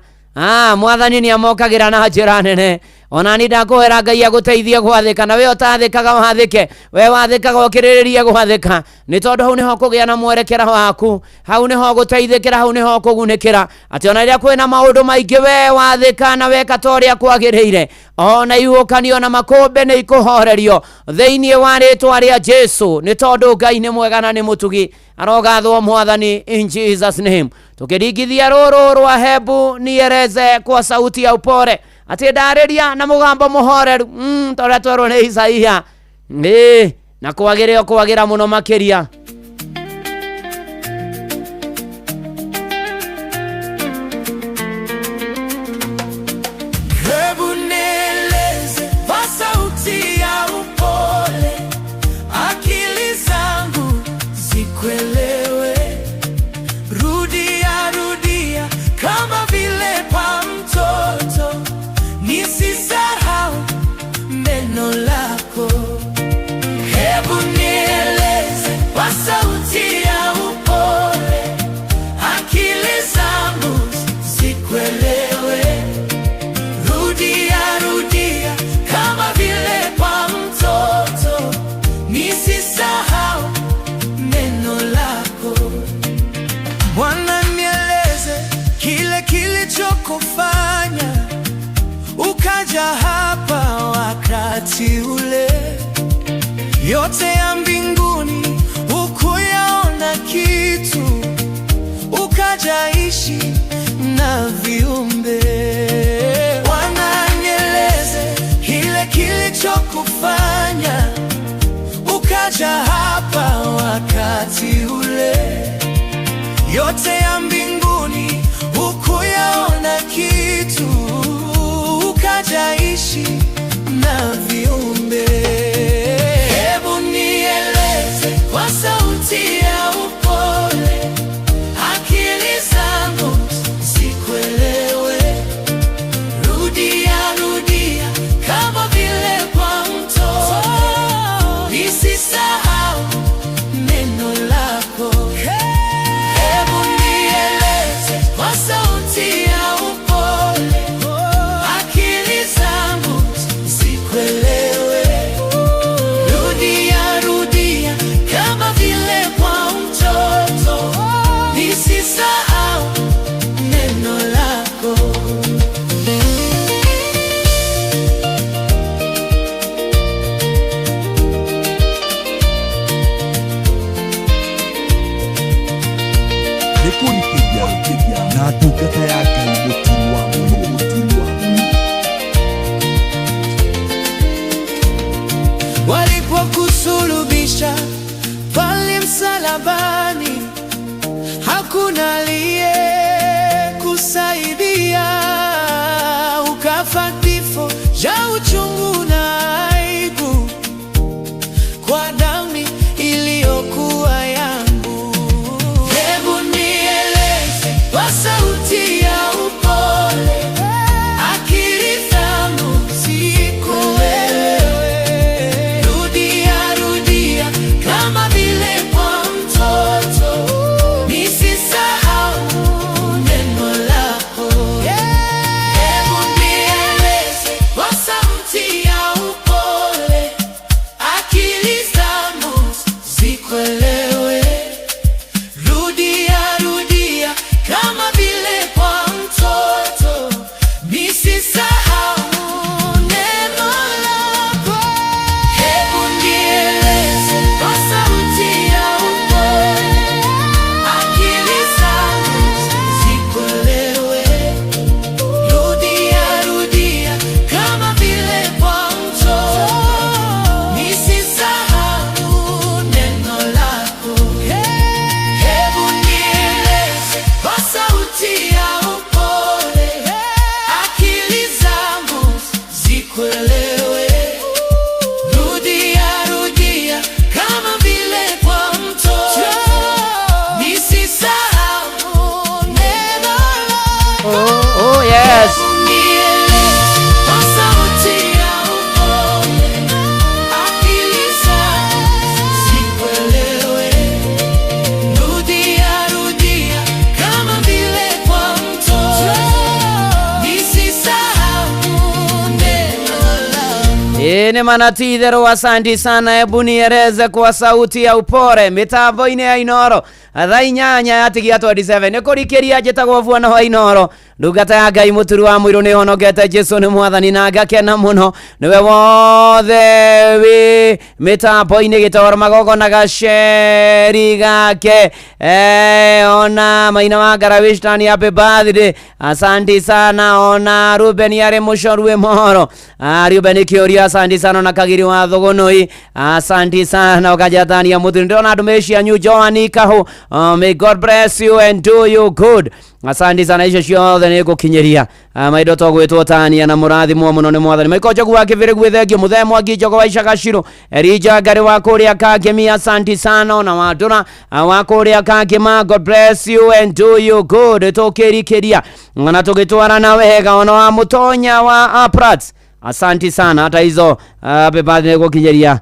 S23: Mwathani nĩ amokagĩra na njĩra nene. Ona ni ndakũhera Ngai agũteithie gwathĩka, na we ũtathĩkaga wathĩke, we wathĩkaga ũkĩrĩrĩrie gwathĩka, nĩ tondũ hau nĩho kũgĩa na mwerekera waku, hau nĩho gũteithĩkĩra, hau nĩho kũgunĩkĩra, atĩ ona rĩrĩa kwĩna maũndũ maingĩ, we wathĩka na weka ta ũrĩa kwagĩrĩire, ona ihuhũkanio na makũmbĩ nĩ ikũhorerio thĩinĩ wa rĩtwa rĩa Jesu, nĩ tondũ Ngai nĩ mwega na nĩ mũtugi. Arogathwo Mwathani, in Jesus name. Tukĩringithia rũrũ rwa hebu nieleze kwa sauti ya upole, atĩ ndarĩria na mũgambo mũhoreru, ta ũrĩa twerwo nĩ Isaia. Ĩĩ, na kwagĩre o kwagĩra mũno makĩria.
S19: Hebu nieleze kwa sauti ya upole, akili zangu zikuelewe. Rudia, rudia kama vile pa mtoto, nisisahau neno lako. Hebu nieleze kwa kilichokufanya ukaja hapa wakati ule. Yote ya mbinguni hukuyaona kitu, ukajaishi na viumbe. Bwana, nieleze kile kilichokufanya ukaja hapa wakati ule. Yote ya mbinguni hukuyaona kitu, ukajaishi na viumbe. Hebu nieleze kwa sauti ya upole, akili zangu zikuelewe. Rudia, rudia kama vile kwa mtoto, nisisahau neno lako. Hebu nieleze kwa sauti ya upole, akili zangu zikuelewe. Rudia, rudia kama vile kwa mtoto, nisisahau neno lako.
S18: Nĩ kũrikĩria na ndungata ya Ngai mũturi wa mũirũ.
S19: Walipokusulubisha pale msalabani, hakuna aliyekusaidia, ukafa kifo cha uchungu na aibu kwa damu iliyokuwa yangu. Hebu nieleze kwa sauti ya upole, akili zangu zikuelewe. Rudia, rudia kama vile kwa mtoto, nisisahau neno lako. Hebu nieleze kwa sauti ya upole, akili zangu zikuelewe. Rudia, rudia kama vile kwa mtoto, nisisahau neno lako. Hebu nieleze kwa sauti ya upole, akili zangu zikuelewe. Rudia, rudia kama vile kwa mtoto, nisisahau neno lako. Hebu nieleze kwa sauti ya upole, akili zangu zikuelewe. Rudia, rudia kama vile kwa mtoto, nisisahau neno lako.
S23: Oh, yes.
S19: Nieleze kwa sauti ya upole, akili zangu zikuelewe. Rudia, rudia kama vile kwa mtoto, nisisahau neno lako.
S23: Ĩ nĩ mana ti itherũ asanti sana hebu nieleze kwa sauti ya upole mitambo-inĩ ya Inoro thaa 8 yatigia 27 nĩ kũrikĩria njĩtagwo bwana wa Inoro, ndungata ya Ngai mũturi wa mũirũ. Nĩ honokete, Jesu nĩ mwathani na ngakena mũno. Nĩwe wothe wĩ mĩtambo-inĩ gĩtoro magongona gaceri gake, ona Maina wa Ngara happy birthday, asanti sana. Ona Ruben arĩ mũcoru wĩ mohoro. Ah, Ruben Kĩũria, asanti sana. Na Kagiri wa Thũgũnũi, asanti sana. Ũkajatania mũturi ndĩrona ndũmĩrĩri cianyu. Joani Kahu, may God bless you and do you good, asante sana. Icio ciothe nĩ ngũkinyĩria. Maindo togwĩtwo tania na mũrathimwo mũno nĩ mwathani. Maiko Njogu wa Kĩbĩrĩ gwĩthengio mũthee Mwangi Njogo wa Icagacirũ Elija Ngarĩ wa kũrĩa Kangemi, asanti sana. Ona Wandũra wa kũrĩa Kangema, God bless you and do you good. Tũkĩrikĩria na tũgĩtwarana wega, ona wa Mũtonya wa Aprats, asanti sana. Hata hizo happy birthday gũkinyĩria.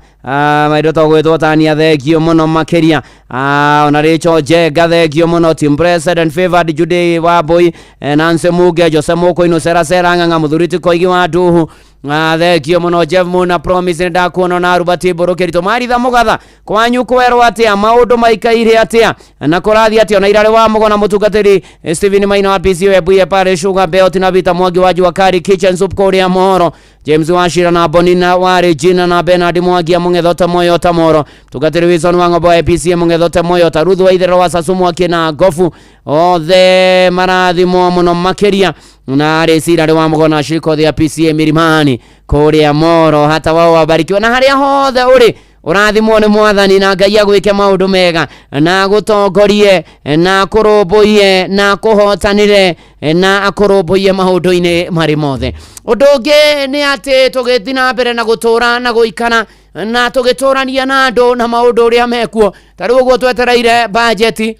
S23: Maindo togwĩtwo tania, thengio mũno makĩria. Ona Rachel Njenga, thengio mũno. Team President Favored Jude wa Boy, Nancy Muge, Jose Mukoino, Sera Sera Ng'ang'a, Mũthuri Koigi wa Nduhu. Thengio mũno Jeff Muna Promise, nĩ ndakuona na Rubati Mbũrũ Kĩritũ Maritha Mũgatha, kwanyu kwerwo atĩa, maũndũ maikaire atĩa na kũrathiĩ atĩa? Ona irarĩ wa mũgona mũtungatĩri Stephen Maina wa PCO Ebuye pale Sugar Belt na Vita Mwangi wa Jua Kali Kitchen Soup kũrĩa Moro, James Wachira na Bonina wa Regina na Bernard Mwangi a Mũng'ethote Moyota Moro, mũtungatĩri Wilson wa Ng'ombo wa APCA Mũng'ethote Moyota, Ruth wa Itherero wa Sasumu akina Gofu, othe marathimwo mũno makĩria na rĩcira wa mũgona shirika ya PCA Milimani kũrĩa Moro, hata wao wabarikiwa na harĩa hothe ũrĩ ũrathimwo nĩ mwathani na Ngai agwĩke maũndũ mega na agũtongorie na akũrũmbũiye na akũhotanĩre na akũrũmbũiye maũndũ-inĩ marĩ mothe. Ũndũ ũngĩ nĩ atĩ tũgĩthiĩ na mbere na gũtũra na gũikara na tũgĩtũrania na andũ na maũndũ ũrĩa mekuo, ta rĩu ũguo twetereire bajeti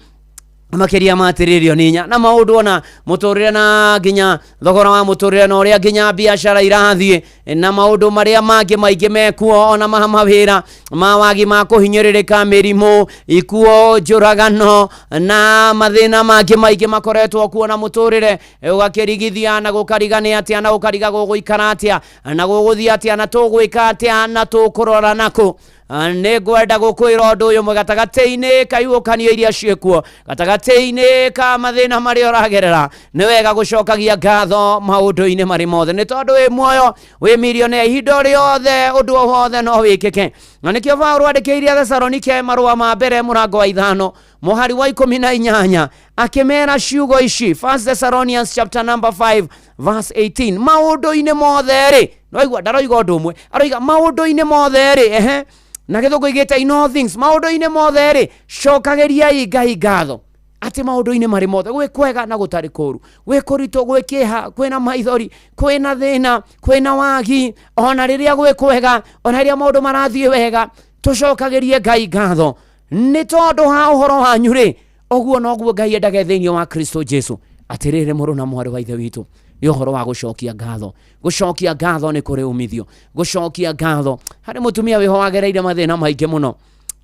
S23: makĩria ma tiririoni 4 na maũndũ ona mũtũrĩre na nginya thogora wa mũtũrĩre na ũrĩa nginya biacara irathiĩ na maũndũ marĩa mangĩ maingĩ mekuo, ona mawĩra ma wagi ma kũhinyĩrĩrĩka, mĩrimũ, ikuo, njũragano na mathĩna mangĩ maingĩ makoretwo kuo, na mũtũrĩre ũgakĩrigithia na gũkariga nĩ atĩa na gũkariga gũgũikara atĩa na gũgũthiĩ atĩa na tũgwĩka atĩa na tũkũrora nakũ. Nĩ ngwenda gũkwĩra ũndũ ũyũ mwe gatagatĩ-inĩ ka ihuhũkanio iria ciĩkuo, gatagatĩ-inĩ ka mathĩna marĩa ũragerera, nĩ wega gũcokagia ngatho maũndũ-inĩ marĩ mothe, nĩ tondũ wĩ muoyo, wĩ milionea, ihinda rĩothe ũndũ o wothe no wĩkĩke. Na nĩkĩo Paũlũ andĩkĩire Thesalonike marũa ma mbere mũrango wa 5 mũhari wa 18 akĩmera ciugo ici, 1 Thessalonians chapter number 5 verse 18, maũndũ-inĩ mothe rĩ, noigua ndaroiga ũndũ ũmwe, aroiga maũndũ-inĩ mothe rĩ, ehe, na gĩthũngũ igĩte in all things, maũndũ-inĩ mothe rĩ, cokagĩriai Ngai ngatho, atĩ maũndũ-inĩ marĩ mothe, gwĩ kwega na gũtarĩ kũũru, gwĩ kũritũ, gwĩ kĩeha, kwĩna maithori, kwĩna thĩna, kwĩna wagi, ona rĩrĩa gwĩ kwega, ona rĩrĩa maũndũ marathiĩ wega, tũcokagĩrie Ngai ngatho nĩ tondũ ha ũhoro wanyu rĩ, ũguo noguo Ngai endage thĩinĩ wa Kristo Jesu. Atĩrĩrĩ mũrũ na mwarĩ wa Ithe witũ, nĩ ũhoro wa gũcokia ngatho. Gũcokia ngatho nĩ kũrĩ umithio. Gũcokia ngatho harĩ mũtumia wĩho wagereire mathĩna maingĩ mũno,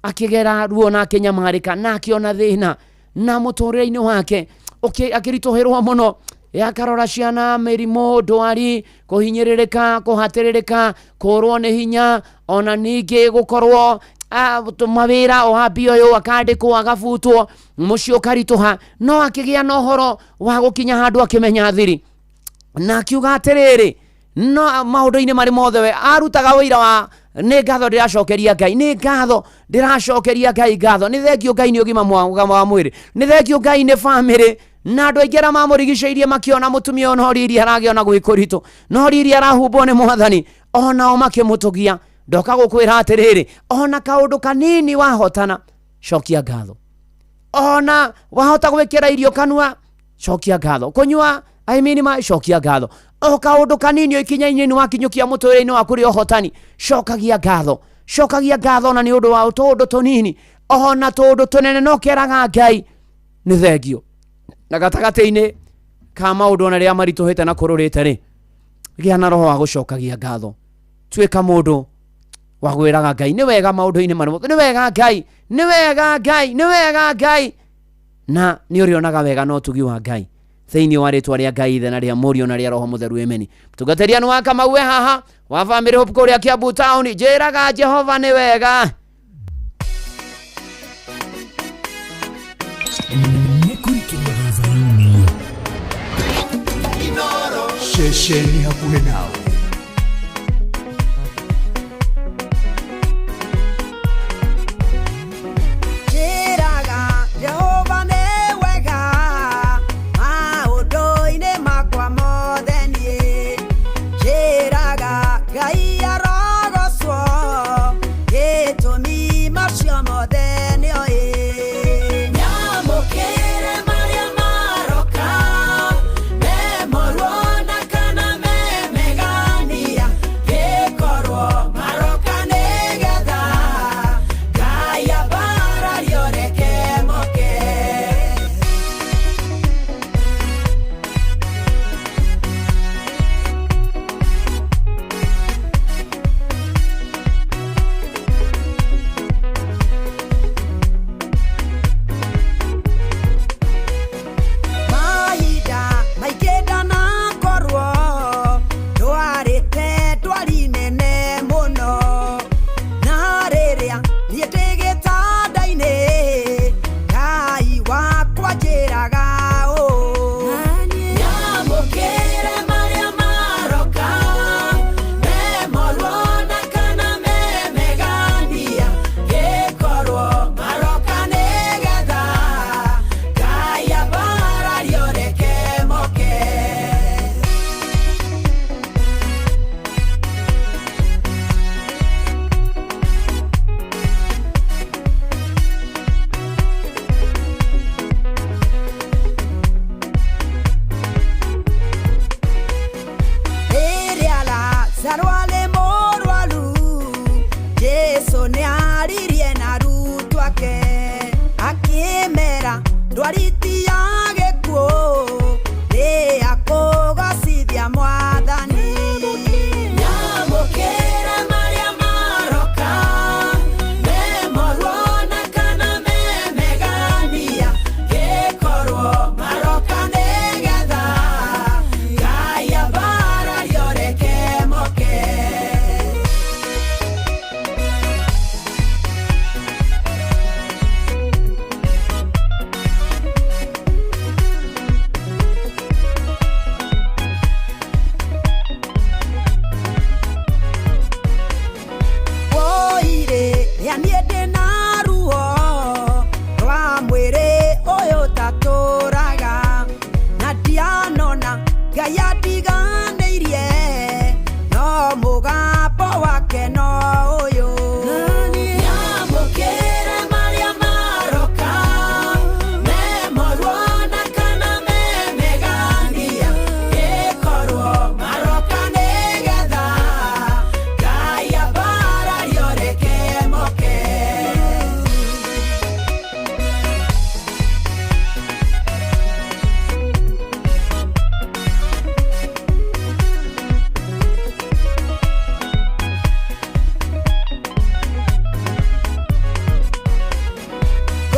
S23: akĩgera ruo na akĩnyamarĩka na akĩona thĩna na mũtũrĩre-inĩ wake akĩritũhĩrwo mũno, akarora ciana, mĩrimũ, ndwari, kũhinyĩrĩrĩka, kũhatĩrĩrĩka, kũrwo nĩ hinya, ona ningĩ gũkorwo mawĩra o ambia ũyũ akandĩkwo agabutwo, mũciĩ ũkaritũha, no akĩgĩa na ũhoro wa gũkinya handũ akĩmenya thiri na akiuga atĩrĩrĩ, no maũndũ-inĩ marĩ mothe we arutaga wĩira wa nĩ ngatho ndĩracokeria Ngai, nĩ ngatho ndĩracokeria Ngai ngatho, nĩ thengio Ngai nĩ ũgima mwega wa mwĩrĩ, nĩ thengio Ngai nĩ bamĩrĩ. Na andũ aingĩ arĩa mamũrigicĩirie makĩona mũtumia ũyũ no riri aragĩa gwĩ kũritũ, no riri arahumbwo nĩ mwathani, onao makĩmũtũgia. Ndoka gũkwĩra atĩrĩrĩ, ona kaũndũ kanini wahotana, cokia ngatho. Ona wahota gwĩkĩra irio kanua, cokia ngatho. Kũnyua I mean ma, cokia ngatho. O kaũndũ kanini o ikinya-inĩ nĩ wakinyũkia mũtũrĩre-inĩ waku rĩ ũhotani, cokagia ngatho. Cokagia ngatho ona nĩ ũndũ wa tũũndũ tũnini, ona tũũndũ tũnene, no keraga Ngai nĩ thengio. Na gatagatĩ-inĩ ka maũndũ ona rĩrĩa maritũhĩte na kũrũrĩte rĩ, gĩa na roho wa gũcokagia ngatho. Tuĩka mũndũ wa gwĩraga Ngai nĩ wega maũndũ-inĩ marĩa mothe, nĩ wega Ngai, nĩ wega Ngai, nĩ wega Ngai, na nĩ ũrĩonaga wega na ũtugi wa Ngai thĩinĩ wa rĩtwa rĩa Ngai Ithe na rĩa Mũriũ na rĩa Roho Mũtheru, ameni. Mũtungatĩri wa Kamau we haha wa Family Hope kũrĩa Kiambu Town, njĩraga Jehova nĩ wega.
S17: Ceceni hakuhĩ nawe.
S2: Njĩraga Jehova nĩ wega maũndũ-inĩ makwa mothe niĩ, njĩraga Ngai arogocwo gĩtũmi macio mothe nĩoĩ. Nyamũkĩre marĩa maroka, me moru ona kana me mega, Lazaro arĩ mũrwaru, Jesũ nĩaririe na arutwo ake, akĩmera ndwari ti ya gĩkuũ, nĩ ya kũgocithia Mwathani. Nyamũkĩre marĩa maroka, me moru ona kana me megania, gĩkorwo maroka nĩgetha Ngai ambarario reke moke. Woire rĩa niĩ ndĩ na ruo rwa mwĩrĩ ũyũ ũtatũraga, na ndianona Ngai andiganĩirie, no mũgambo wake no ũyũ. Nyamũkĩre marĩa maroka, me moru ona kana me megania, gĩkorwo maroka nĩgetha Ngai ambarario reke moke.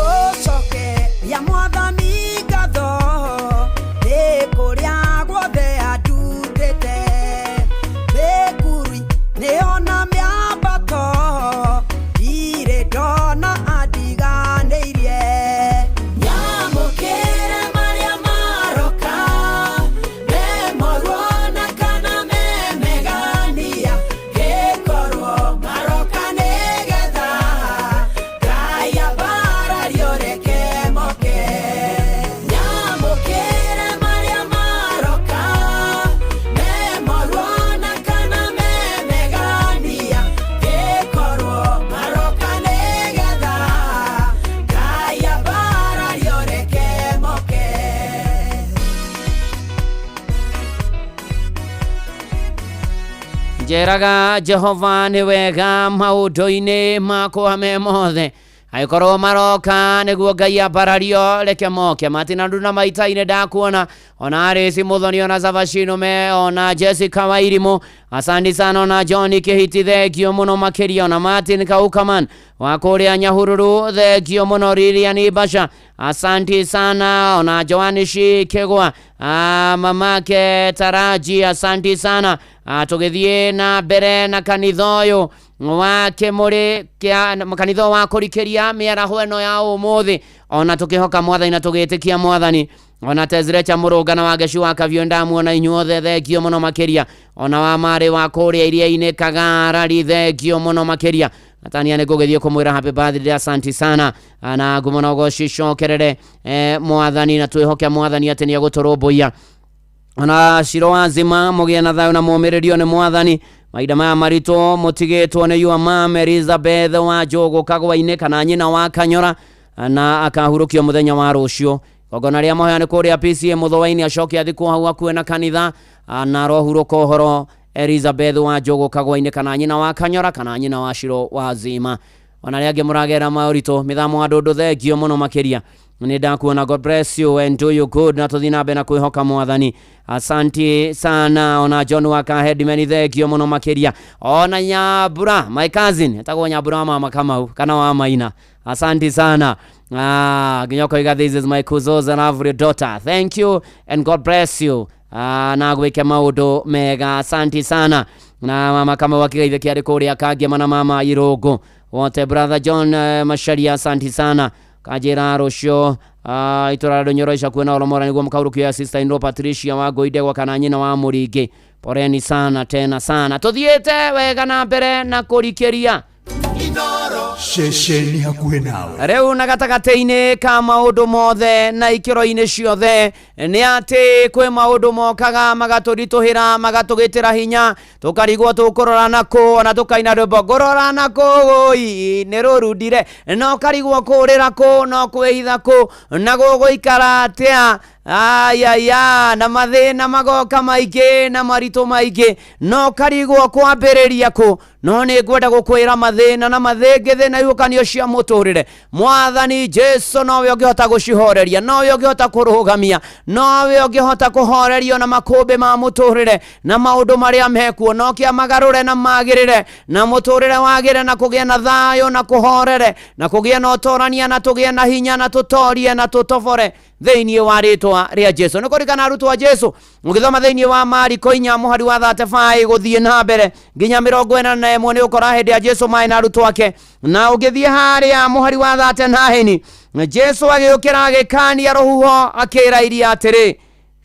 S2: Ngũcokeria Mwathani ngatho nĩ kũrĩa guothe andutĩte, mĩkuri nĩyo na mĩambato, ndirĩ ndona andiganĩirie. Nyamũkĩre marĩa maroka, me moru ona kana me megania, gĩkorwo maroka nĩgetha Ngai ambarario reke moke. Nyamũkĩre marĩa maroka, me moru ona kana me megania, gĩkorwo maroka nĩgetha Ngai ambarario reke moke.
S23: Njeraga Jehova nĩ wega maũndũ-inĩ makwa me mothe, angĩkorwo maroka nĩguo Ngai ambarario reke moke. Matina Nduna maita-inĩ ndakuona, ona Arĩci Mũthoni, ona Zavashino me, ona Jessica Wairimu, asante sana, ona John Kĩhiti thengio mũno makĩria, ona Martin Kaukaman wa kũrĩa Nyahururu thengio mũno, Lilian Basha asanti sana, ona Joanishi Kĩgwa, mamake Taraji asanti sana. Tũgĩthiĩ na mbere na kanitha ũyũ wa Kĩmũrĩ kĩa kanitha wa kũrikĩria mĩaraho ĩno ya ũmũthĩ, ona tũkĩhoka Mwathani na tũgĩtĩkia Mwathani. Ona Tezirecha Mũrũngana wa Geci wa Kaviũ ndamuona inyuothe thengio mũno makĩria, ona wa Marĩ wa kũrĩa iria-inĩ Kagarari thengio mũno makĩria. Natania nĩ ngũgĩthiĩ kũmwĩra happy birthday, asanti sana, na ngumo na ũgoci icokerere Mwathani, na twĩhoke Mwathani atĩ nĩ egũtũrũmbũiya. Ona Ciro wa Nzima mũgĩe na thayũ na mũmĩrĩrio nĩ Mwathani. Mahinda maya maritũ mũtigĩtwo nĩ your mom Elizabeth wa Njũgũ Kagwa-inĩ kana nyina wa Kanyora, na akahurũkio mũthenya wa rũciũ. Igongona rĩa mahoya nĩ kũrĩa PCA Mũthũa-inĩ, acoke athikwo hau hakuhĩ na kanitha, na arohurũka ũhoro Elizabeth wa Njũgũ Kagwa-inĩ kana nyina wa Kanyora kana nyina wa Ciro wa Nzima. Ona arĩa angĩ mũragera maũritũ mĩthamo wa ndũndũ thengio mũno makĩria, nĩ ndakuona. God bless you and do you good, na tũthiĩ na mbere na kwĩhoka Mwathani. Asante sana. Ona John wa Kahedimeni thengio mũno makĩria. Ona Nyambura my cousin etagwo Nyambura wa mama Kamau kana wa Maina, asante sana. Nginya ũkoiga this is my kuzo's and lovely daughter, thank you and God bless you, na gwĩke maũndũ mega, asante sana. Na mama Kamau akĩgeithĩkia arĩ kũrĩa Kangema na mama Irũngũ wote. Brother John Macharia asante sana. Kanjĩra rũciũ itũra rĩa Ndũnyoro icakuĩ na Olomora nĩguo mũkahurũkio ya sister in law Patricia wa Ngũindegwa kana nyina wa Mũringĩ, poreni sana tena sana. Tũthiĩte wega na mbere na kũrikĩria
S17: Ceceni hakuhĩ nawe.
S23: Rĩu na gatagatĩ-inĩ ka maũndũ mothe na ikĩro-inĩ ciothe nĩ atĩ kwĩ maũndũ mokaga magatũritũhĩra magatũgĩtĩra hinya, tũkarigwo tũkũrora nakũ, ona tũkaina rwĩmbo ngũrora nakũ wũi nĩ rũrundire, no karigwo kũrĩra kũ, no kwĩhitha kũ, na gũgũikara atĩa. Ayaya, na mathĩna magoka maingĩ na maritũ maingĩ, no karigwo kwambĩrĩria kũ. No nĩ ngwenda gũkwĩra mathĩna na mathĩngĩthĩ na ihukanio cia mũtũrĩre, Mwathani Jesu nowe ũngĩhota gũcihoreria, nowe ũngĩhota kũrũgamia, nowe ũngĩhota kũhorerio na makũmbĩ ma mũtũrĩre na maũndũ marĩa mekuo, no kĩa magarũre na magĩrĩre na mũtũrĩre wagĩre na kũgĩe na thayũ na kũhorere na kũgĩe na ũtorania na tũgĩe na hinya na tũtorie na tũtobore thĩinĩ wa rĩtwa rĩa Jesu. Nĩ kũririkana arutwo a Jesu, ũgĩthoma thĩinĩ wa Mariko 4 mũhari wa 35 gũthiĩ na mbere nginya 41, nĩ ũkora hĩndĩ ya Jesu maĩ na arutwo ake, na ũgĩthiĩ harĩa mũhari wa 39, Jesu agĩũkĩra agĩkania rũhuho akĩra iria atĩrĩ,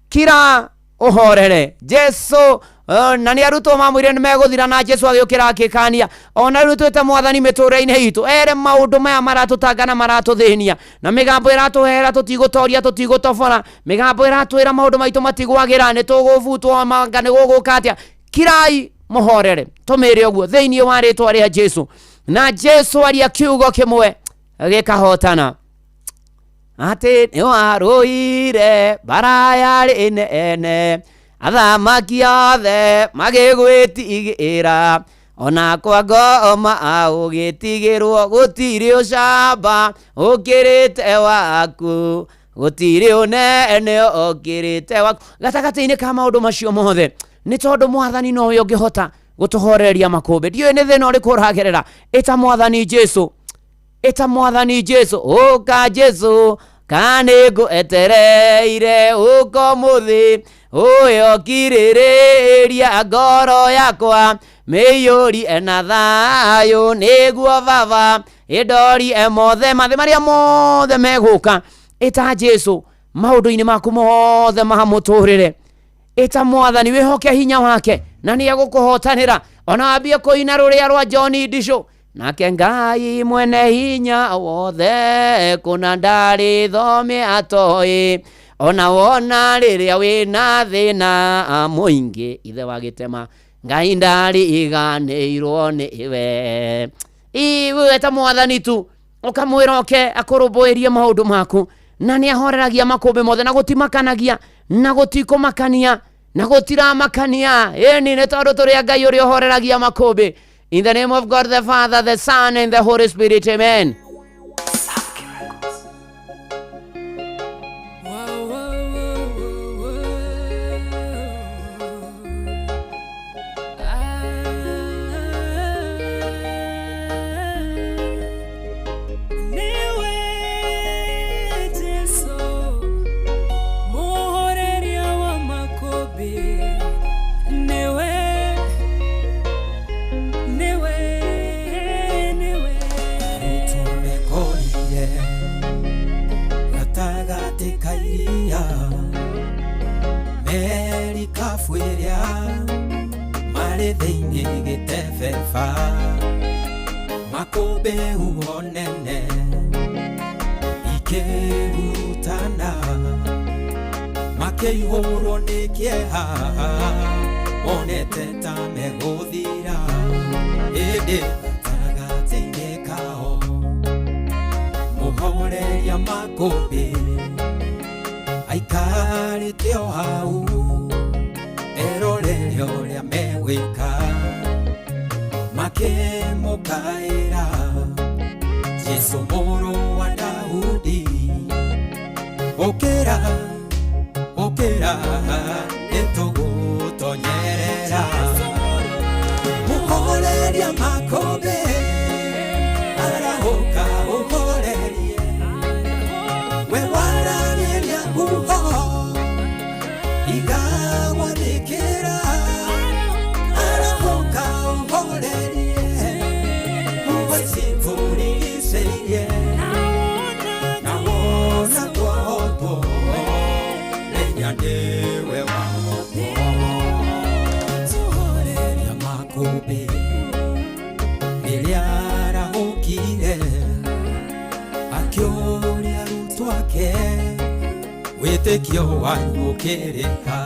S23: kira ũhorere. Jesu na nĩ arutwo mamwĩrire nĩ megũthira, na Jesu agĩũkĩra akĩkania. Ona rĩu twĩte Mwathani mĩtũrĩre-inĩ itũ, ere maũndũ maya maratũtanga na maratũthĩnia, na mĩgambo ĩratũhera tũtigũtoria, tũtigũtobora, mĩgambo ĩratwĩra maũndũ maitũ matigwagĩra, nĩ tũgũbutwo manga, nĩ gũgũka atĩa. Kirai mũhorere, tũmĩre ũguo thĩinĩ wa rĩtwa rĩa Jesu. Na Jesu aria kiugo kĩmwe gĩkahotana, atĩ nĩ warũire mbara yarĩ nene, athamaki othe magĩgwĩtigĩra, ona kwa ngoma ũgĩtigĩrwo, gũtirĩ ũcamba ũkĩrĩte waku, gũtirĩ ũnene ũkĩrĩte waku. Gatagatĩ-inĩ ka maũndũ macio mothe, nĩ tondũ Mwathani nowe ũngĩhota gũtũhoreria makũmbĩ. Ndiũĩ nĩ thĩna ũrĩkũ ũragerera, ĩta Mwathani Jesu, ĩta Mwathani Jesu, ũka Jesu kana ngũetereire, ũka ũmũthĩ ũyũ kirĩrĩria ngoro yakwa mĩiyũrie na thayũ, nĩguo Baba ĩndorie mothe mathĩ marĩa mothe megũka. Ĩta Jesu maũndũ-inĩ maku mothe ma mũtũrĩre, ĩta Mwathani, wĩhoke hinya wake na nĩ egũkũhotanĩra. Ona wambie kũina rũrĩa rwa John Ndicũ, nake Ngai mwene hinya wothe kũna ndarĩ thome atoĩ, ona wona rĩrĩa wĩna thĩna mũingĩ, ithe wa gĩtema Ngai ndariganĩirwo nĩwe. Iwe ta Mwathani tu ũkamwĩra oke akũrũmbũĩrie maũndũ maku, na nĩ ahoreragia makũmbĩ mothe, na gũtimakanagia na gũtikũmakania na gũtiramakania. Ĩni nĩ tondũ tũrĩ a Ngai ũrĩa ũhoreragia makũmbĩ. In the name of God the Father, the Son, and the Holy Spirit, amen.
S19: Niwe Jesu muhoreria wa makũmbĩ, niwe, niwe, niwe.
S2: Tũmekorire gatagatĩ ka iria, merikabu ĩrĩa marĩ thĩinĩ gĩtebeba, makũmbĩ huho nene ikĩhurutana, makĩihũrwo nĩ kĩeha, monete ta megũthira, ĩndĩ gatagatĩ-inĩ kao mũhoreria makũmbĩ aikarĩte o hau, erorere ũrĩa megwĩka, makĩmũkaĩra Jesu mũrũ wa Daudi, ũkĩra, ũkĩra, nĩtũgũtonyerera. Mũhoreria makũmbĩ arahũka ũhorerie, we waragĩria huho igagwathĩkĩra, arahũka ũhorerie, huho icitũrigicĩirie, na wona twohotwo, menya nĩwe wahotwo. Mũhoreria makũmbĩ rĩrĩa arahũkire, akĩũria arutwo ake, wĩtĩkio wanyu ũkĩrĩ ha?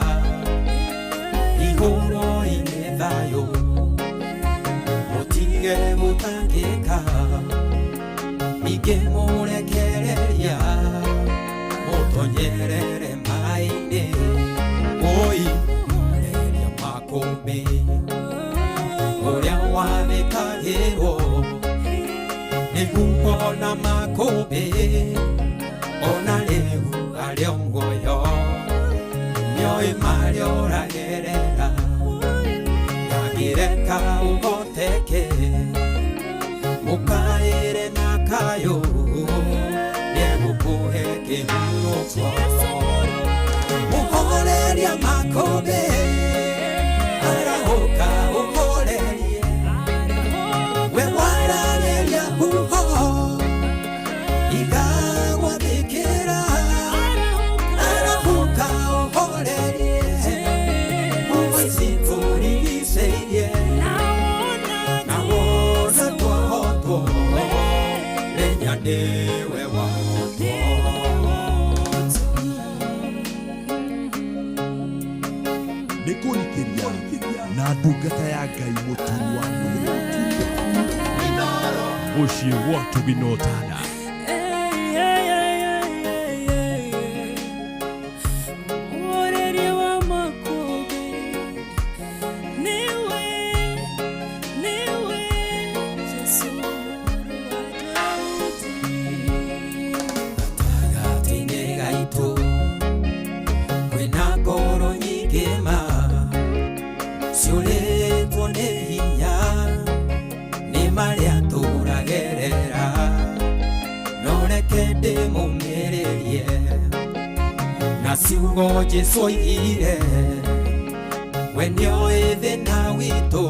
S2: Ihũro-inĩ thayũ, mũtige gũtangĩka, ningĩ mũrekereria mũtonyerere. Ona makũmbĩ ona rĩu arĩ o muoyo nĩoĩ marĩa ũragerera ndangĩreka ũhoteke mũkaĩre na kayũ nĩegũkũhe kĩhurũko mũhoreria makũmbĩ arahũka ũhorerie we waragĩria huho igagwathĩkĩra arahũka ũhorerie huho ici tũrigicĩirie na wona twahotwo menya nĩwe wahotwo.
S18: Nĩ kũrikĩria na ndungata ya Ngai mũturi wa mũirũ mũciĩ wa Tuginotada.
S19: Mũhoreria wa makũmbĩ nĩwe, nĩwe Jesũ mũrũ wa Daudi.
S2: Gatagatĩ-inĩ gaitũ kwĩna ngoro nyingĩ ma ciũrĩtwo nĩ hinya nĩ marĩa tũragerera no reke ndĩmũmĩrĩrie na ciugo Jesũ oigire we nĩoĩ thĩna witũ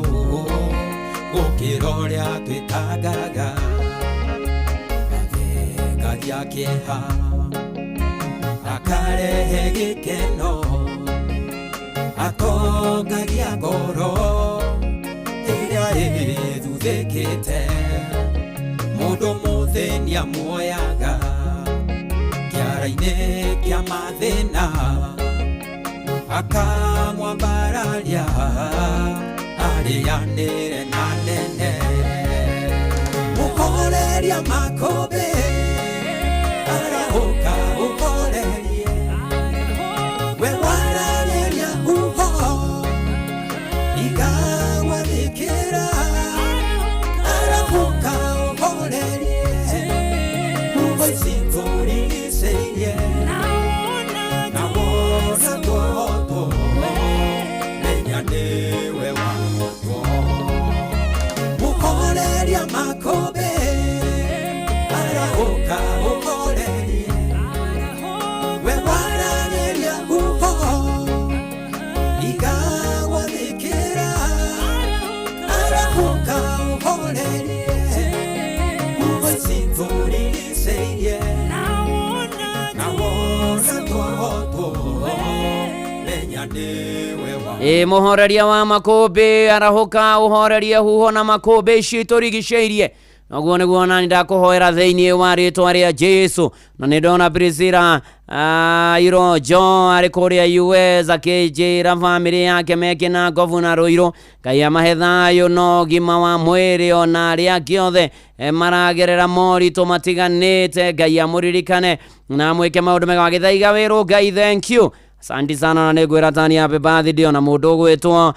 S2: gũkĩra ũrĩa twĩtangaga athengagia kĩeha akarehe gĩkeno atongagia ngoro ĩrĩa ĩthuthĩkĩte mũndũ mũthĩni amuoyaga kĩara-inĩ kĩa mathĩna akamwambararia arĩanĩre na nene mũhoreria makũmbĩ arahũka ũhorerie we waragĩria huho igagwathĩkĩra arahũka ũhorerie huho ici tũrigicĩirie na wona twahotwo menya nĩwe wahotwo mũhoreria makũmbĩ arahũka ũhorerie we waragĩria huho igagwathĩkĩra arahũka ũhorerie huho ici tũrigicĩirie na wona twahotwo menya nĩwe wa
S23: Ĩ mũhoreria wa makũmbĩ arahũka ũhorerie huho na makũmbĩ ici tũrigicĩirie noguo nĩguo nani ndakũhoera thĩinĩ wa rĩtwa rĩa Jesu. Na nĩ ndona Priscilla Irojo arĩ kũrĩa US akĩnjĩra bamĩrĩ yake mekĩna ngobu na Rũirũ. Ngai amahe thayũ na ũgima wa mwĩrĩ ona arĩa angĩ othe maragerera moritũ matiganĩte. Ngai amũririkane na amwĩke maũndũ mega. Wagĩthaiga wĩrwo Ngai thank you. Asante sana na nĩngwĩra tani happy birthday ona mũndũ ũgwĩtwo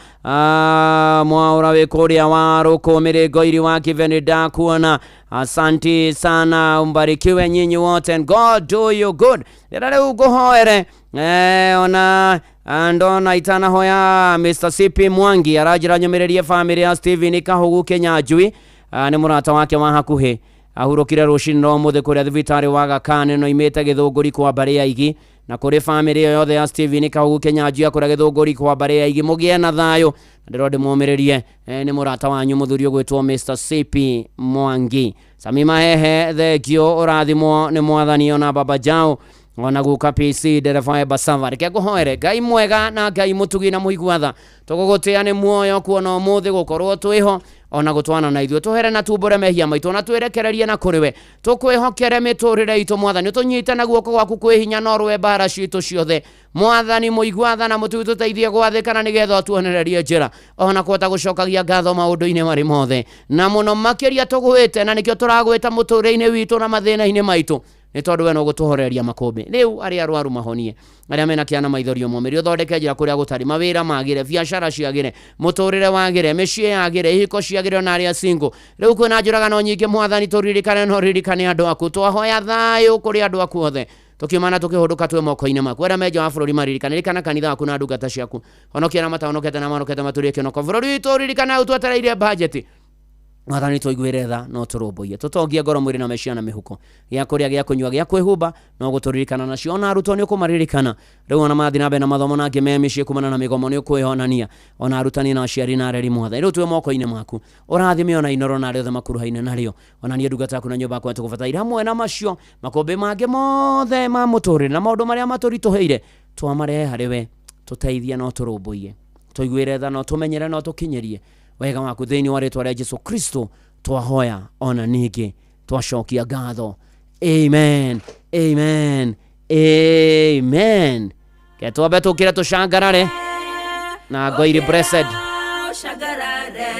S23: mwaũra wĩ kũrĩa wa rũkũ mĩrĩngo iri wa Kiveni ndakuona. Asante sana, umbarikiwe nyinyi wote and God do you good. Rĩrĩa rĩu ngũhoere ona ndona itanahoya Mr. CP Mwangi aranjĩra nyũmĩrĩrie bamĩrĩ ya Steven Kahugu Kĩnyanjui. Nĩ mũrata wake wa hakuhĩ ahurũkire rũcinĩ rwa ũmũthĩ kũrĩa thibitarĩ wa Aga Khan no imĩte Gĩthũngũri kwa mbarĩ ya Igi. Na kũrĩ bamĩrĩ ĩyo yothe ya Steven Kahugu Kĩnyanjui kũrĩa Gĩthũngũri kwa mbarĩ ya Igi mũgĩe na thayũ. Na ndĩrona ndĩmũmĩrĩrie nĩ mũrata wanyu mũthuri ũgwĩtwo Mr. CP Mwangi. Sami Mahehe thengio ũrathimwo nĩ mwathani ona baba jao ona guka PC ndereba wa Basava. Reke ngũhoere Ngai mwega na Ngai mũtugi na mũigua tha tũgũgũtĩa nĩ muoyo kuona ũmũthĩ gũkorwo twĩho ona gũtwana na ithuĩ tũhere na tumbũre mehia maitũ na twĩrekererie na kũrĩ we tũkwĩhokere mĩtũrĩre itũ mwathani ũtũnyite na guoko gwaku kwĩ hinya na ũrũe mbara citũ ciothe mwathani mũigua tha na mũtugi tũteithie gwathĩkana nĩgetha ũtuonererie njĩra ona kũhota gũcokagia ngatho maũndũ-inĩ marĩ mothe na mũno makĩria tũgwĩte na nĩkĩo tũragwĩta mũtũrĩre-inĩ witũ na mathĩna-inĩ maitũ. Nĩ tondũ we no gũtũhoreria makũmbĩ. Rĩu arĩa arwaru mahonie, arĩa mena kĩana maithorio momĩrie, ũthondeke njĩra kũrĩa gũtarĩ, mawĩra magĩre, biacara ciagĩre, mũtũrĩre wagĩre, mĩciĩ yagĩre, ihiko ciagĩre, ona arĩa single. Rĩu kwĩna njũragano nyingĩ mwathani, tũririkane na ũririkane andũ aku. Twahoya thayũ kũrĩ andũ aku othe, tukiumana tukihunduka twe moko-inĩ maku. Arĩa me nja wa bũrũri maririkane, ririkana kanitha waku na ndungata ciaku, honokia arĩa matahonokete na mahonokete matũrie kĩonoko. Bũrũri witũ ririkana, hau twetereire bajeti. Mwathani tũiguĩre tha no tũrũmbũiye, tũtongie ngoro, mwĩrĩ na meciria na mĩhuko, gĩa kũrĩa, gĩa kũnyua, gĩa kwĩhumba no gũtũririkana nacio. Ona arutwo nĩ ũkũmaririkana rĩu, ona mathiĩ na mbere na mathomo na angĩ me mĩciĩ kumana na mĩgomo nĩ ũkwĩonania, ona arutani na aciari na areri. Mwathani rĩu twĩ moko-inĩ maku, ũrathime ona Inoro na arĩa othe makuruhaine narĩo, ona niĩ ndungata yaku na nyũmba yakwa tũgũbataire, hamwe na macio makũmbĩ mangĩ mothe ma mũtũrĩre na maũndũ marĩa matũritũhĩire twamarehe harĩ we. Tũteithie no tũrũmbũiye, tũiguĩre tha no tũmenyere no tũkinyĩrie wega waku. Thĩinĩ wa rĩtwa rĩa Jesu Kristo twahoya ona ningĩ twacokia ngatho, amen, amen, amen. Ke twambe tũkĩre tũcangarare na ngoiri blessed.
S19: Ũcangarare.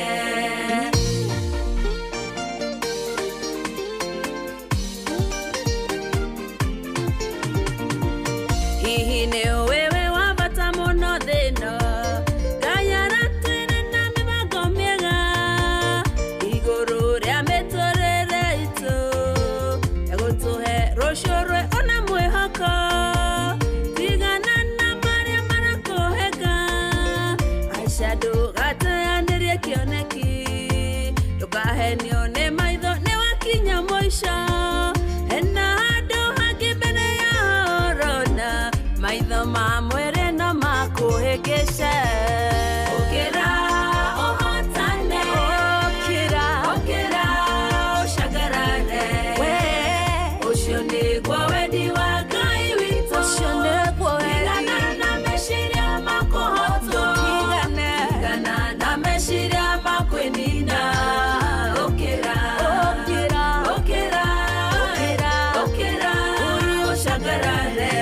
S19: Hihi nĩ wewe wa bata mũno thĩ ĩno? Ngai aratwĩra na mĩbango mĩega igũrũ rĩa mĩtũrĩre itũ, egũtũhe rũciũ rwe ona mwĩhoko. Tigana na marĩa marakũhĩnga, aca ndũgateanĩrie kĩoneki, ndũkahenio nĩ maitho, nĩ wakinya mũico. Hena handũ hangĩ mbere ya ũrona, maitho ma mwĩrĩ no makũhĩngĩce. Ũkĩra ũhotane, ũkĩra, ũkĩra ũcangarare, we ũcio nĩguo wendi wa Ngai witũ, ũcio nĩguo tigana na meciria makũhotwo, tigana na meciria makwĩnina. Ũkĩra, ũkĩra, ũkĩra, ũkĩra ũcangarare.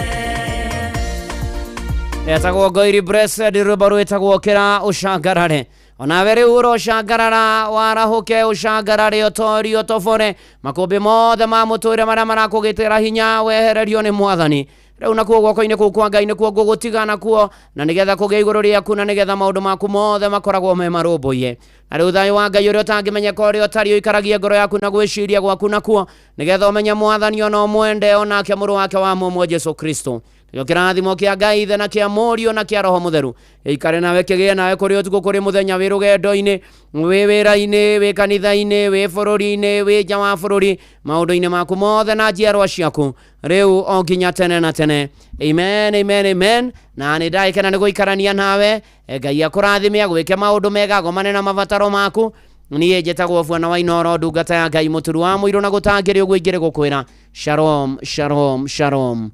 S23: Etagwo Ngoiri Blessed, rwĩmbo rwĩtagwo ũkĩra ũcangarare. Onawe rĩu ũrocangarara, warahũke ũcangarare, ũtorie, ũtobore makũmbĩ mothe ma mũtũrĩre marĩa marakũgitĩra hinya, wehererio nĩ mwathani. Rĩu nakuo guoko-inĩ kũu kwa Ngai nĩkuo ngũgũtiga nakuo, na nĩgetha kũgĩa igũrũ rĩaku, na nĩgetha maũndũ maku mothe makoragwo me marũmbũiye. Na rĩu thayũ wa Ngai ũrĩa ũtangĩmenyeka ũrĩa ũtariĩ ũikaragie ngoro yaku na gwĩciria gwaku nakuo, nĩgetha ũmenye mwathani ona ũmwende, onake mũrũ wake wa mũmwe Jesu Kristo. Nĩkĩo kĩrathimo kĩa Ngai Ithe na kĩa Mũriũ na kĩa Roho Mũtheru gĩikare nawe, kĩgĩe nawe kũrĩ ũtukũ kũrĩ mũthenya, wĩ rũgendo-inĩ, wĩ wĩra-inĩ, wĩ kanitha-inĩ, wĩ bũrũri-inĩ, wĩ nja wa bũrũri, maũndũ-inĩ maku mothe na njiarwa ciaku, rĩu o nginya tene na tene. Amen, amen, amen. Na nĩ ndagĩkena nĩ gũikarania nawe. Ngai akũrathime, agwĩke maũndũ mega, agomane na mabataro maku. Niĩ njĩtagwo Bwana wa Inoro, ndungata ya Ngai, mũturu wa mũirũ, na gũtangĩrĩ ũguo ingĩrĩ gũkwĩra shalom, shalom, shalom.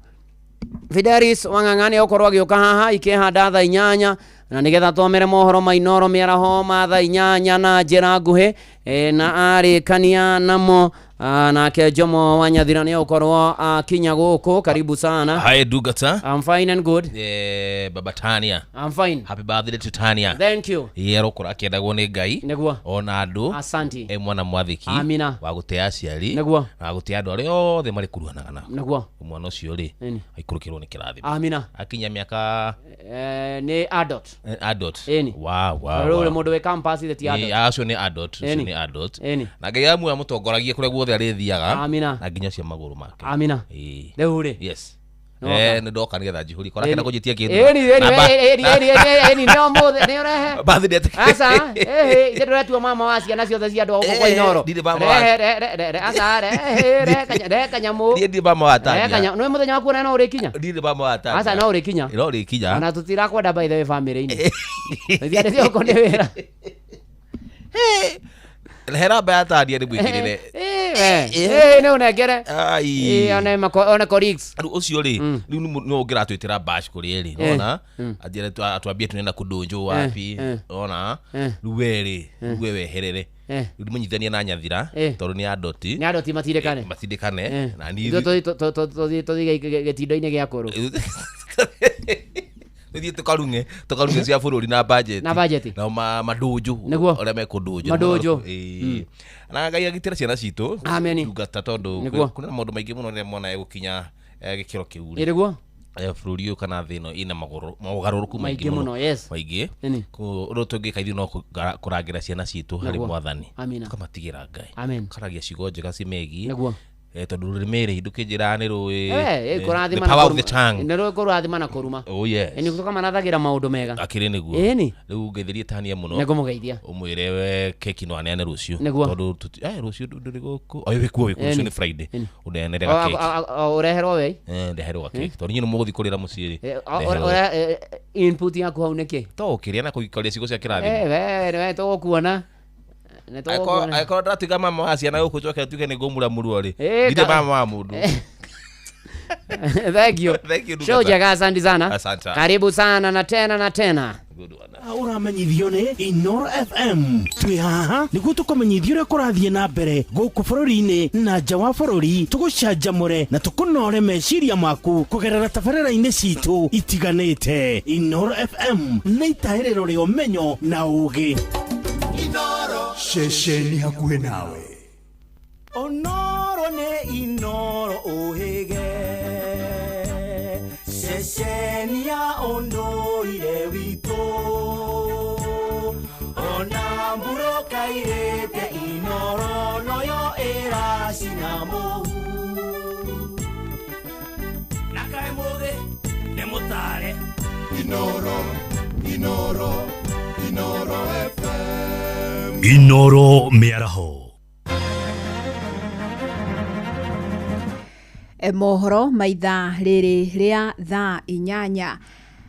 S23: Fidelis Wang'ang'a nĩ egũkorwo agĩũka haha ikĩhanda thaa 8, na nĩgetha twamere mohoro ma Inoro mĩaraho ma thaa 8 na njĩra nguhĩ. Na arĩkania namo, nake Jomo wa Nyathira nĩ egũkorwo akinya gũkũ. Karibu sana.
S3: Hi, Ndungata.
S23: I'm fine and good.
S3: Baba Tania.
S23: I'm fine.
S3: Happy birthday to Tania.
S23: Thank you.
S3: Ye arokora akĩendagwo nĩ Ngai.
S23: Nĩguo.
S3: Ona andũ.
S23: Asante.
S3: E mwana mwathĩki.
S23: Amina.
S3: Wa gũtĩa aciari.
S23: Nĩguo.
S3: Na wa gũtĩa andũ arĩa othe marĩ kuruhanaga nao.
S23: Nĩguo.
S3: Mwana ũcio rĩ,
S23: Ĩni.
S3: aikũrũkĩrwo nĩ kĩrathimo.
S23: Amina.
S3: Akinya mĩaka
S23: Nĩ adult.
S3: Adult.
S23: Ĩni.
S3: Wow.
S23: Rĩu mũndũ wĩ campus ithe ti adult.
S3: Acio nĩ adult, ũcio
S23: Ĩni.
S3: nĩ adult.
S23: Ĩni.
S3: Na Ngai amuoya amũtongoragie kũrĩa guothe arĩthiaga.
S23: Amina.
S3: Na nginya cia magũrũ make.
S23: Amina.
S3: Ĩĩ.
S23: Rĩu rĩ.
S3: Yes.
S23: Nĩwoka.
S3: Nĩ ndoka nĩgetha njihũrie. Kora kenda kũnjĩtia kĩndũ.
S23: Ĩni, ĩni, ĩni, ĩni, ĩni, ĩni, nĩ ũmũthĩ nĩ ũrehe.
S3: Birthday
S23: Aca, ĩhĩ, ithe ndũretua mama wa ciana ciothe cia andũ a gũkũ kwa Inoro.
S3: Ndirĩ mama wa-
S23: Rehe, rehe, rehe, rehe, aca, rehe, rehe rehe kanyamũ.
S3: Niĩ ndirĩ mama wa
S23: Rehe
S3: Tania.
S23: kanyamũ. Nĩ mũthenya waku ona no ũrĩkinya?
S3: Ndirĩ mama wa Tania.
S23: Aca, no ũrĩkinya.
S3: No ũrĩkinya.
S23: Ona tũtirakwenda by the way family-inĩ. Tũthiandĩte gũkũ nĩ wĩra.
S3: He namba ya Tania ndĩmwĩkĩrĩre.
S23: Ĩ, nĩ ũnengere.
S3: Ai.
S23: Ĩ, one colleagues.
S3: Rĩu ũcio rĩ, rĩu nĩ ũngĩratwĩtĩra bash kũrĩ rĩ, nona anjĩre atwambie tunenda kũndũnjũ wapi, nona rĩu we rĩ, rĩu we weherere, rĩu ndĩmũnyitithanie na Nyathira tondũ nĩ adoti.
S23: Nĩ adoti matindĩkane.
S3: Matindĩkane na niĩ
S23: Ithuĩ tũthiĩ gĩtindo-inĩ gĩa kũrũ.
S3: Tũthiĩ tũkarung'e tũkarung'e cia bũrũri na budget.
S23: Na budget.
S3: Nao mandũnjũ.
S23: Nĩguo.
S3: Ũrĩa mekũndũnjũ.
S23: Mandũnjũ.
S3: Ĩĩ. Na Ngai agitĩre ciana citũ.
S23: Amen.
S3: Ndungata tondũ
S23: Nĩguo.
S3: kwĩna maũndũ maingĩ mũno rĩrĩa mwana egũkinya gĩkĩro kĩu rĩ.
S23: Nĩguo.
S3: Bũrũri ũyũ kana thĩ ĩno ĩna mogarũrũku
S23: Maingĩ mũno, yes.
S3: Maingĩ.
S23: Ĩni.
S3: Ũndũ tũngĩka ithuĩ no kũrangĩra ciana citũ harĩ
S23: Nĩguo.
S3: mwathani.
S23: Amina.
S3: Tũkamatigĩra Ngai.
S23: Amen.
S3: Karagia ciugo njega cimegiĩ.
S23: Nĩguo.
S3: Tondũ rũrĩmĩ rĩ ndũkĩnjĩraga nĩ rũĩ
S23: Kũrathima
S3: the
S23: na
S3: power of
S23: kũruma.
S3: the tongue.
S23: Nĩ kũrathima na kũruma.
S3: Oh yes.
S23: Ĩni tũkamanathagĩra maũndũ mega.
S3: Akĩrĩ nĩguo.
S23: Ĩni.
S3: Rĩu ngeithĩrie Tania mũno.
S23: Nĩngũmũgeithia.
S3: Ũmwĩre we keki no aneane rũciũ.
S23: Nĩguo.
S3: Tondũ rũciũ ndũrĩ gũkũ. Oi wĩkuo wĩkuo rũciũ
S23: Ĩni.
S3: nĩ Friday.
S23: Ĩni.
S3: Ũneanĩre gakeki.
S23: Ũreherwo we.
S3: Ndeherwo gakeki. Tondũ inyuĩ nĩ mũgũthiĩ kũrĩra mũciĩ rĩ.
S23: Eh,
S3: Ndeherwo.
S23: Input yaku hau nĩkĩ?
S3: To ũkĩrĩa na kũikaria ciugo cia kĩrathimo.
S23: We tũgũkuona. Nĩ tũgũkuona.
S3: Angĩkorwo ndĩratuĩka mama wa ciana gũkũ njoke nduĩke nĩ ngũmuramurwo rĩ.
S23: Eh,
S3: Ndirĩ mama wa mũndũ.
S23: Thank you.
S3: Thank you,
S23: Show
S3: Ndungata.
S23: njega, asante sana.
S3: Asante.
S23: Karibu sana na tena na tena.
S20: Ũramenyithio nĩ Inoro FM twĩ haha nĩguo tũkũmenyithia ũrĩa kũrathiĩ na mbere gũkũ bũrũri-inĩ na nja wa bũrũri, tũgũcanjamũre na tũkũnore meciria maku kũgerera tabarĩra-inĩ citũ itiganĩte. Inoro FM nĩ itahĩrĩro rĩa ũmenyo na ũgĩ.
S18: Ceceni hakuhĩ nawe.
S2: Onoro nĩ Inoro ũhĩge, ceceni ya ũndũire witũ, ona mburũka irĩte Inoro noyo ĩracina mũhu.
S4: Na kaĩ mũthĩ nĩ mũtare.
S18: Inoro, Inoro, Inoro FM.
S17: Inoro mĩaraho.
S1: Mohoro maitha rĩrĩ rĩa thaa 8.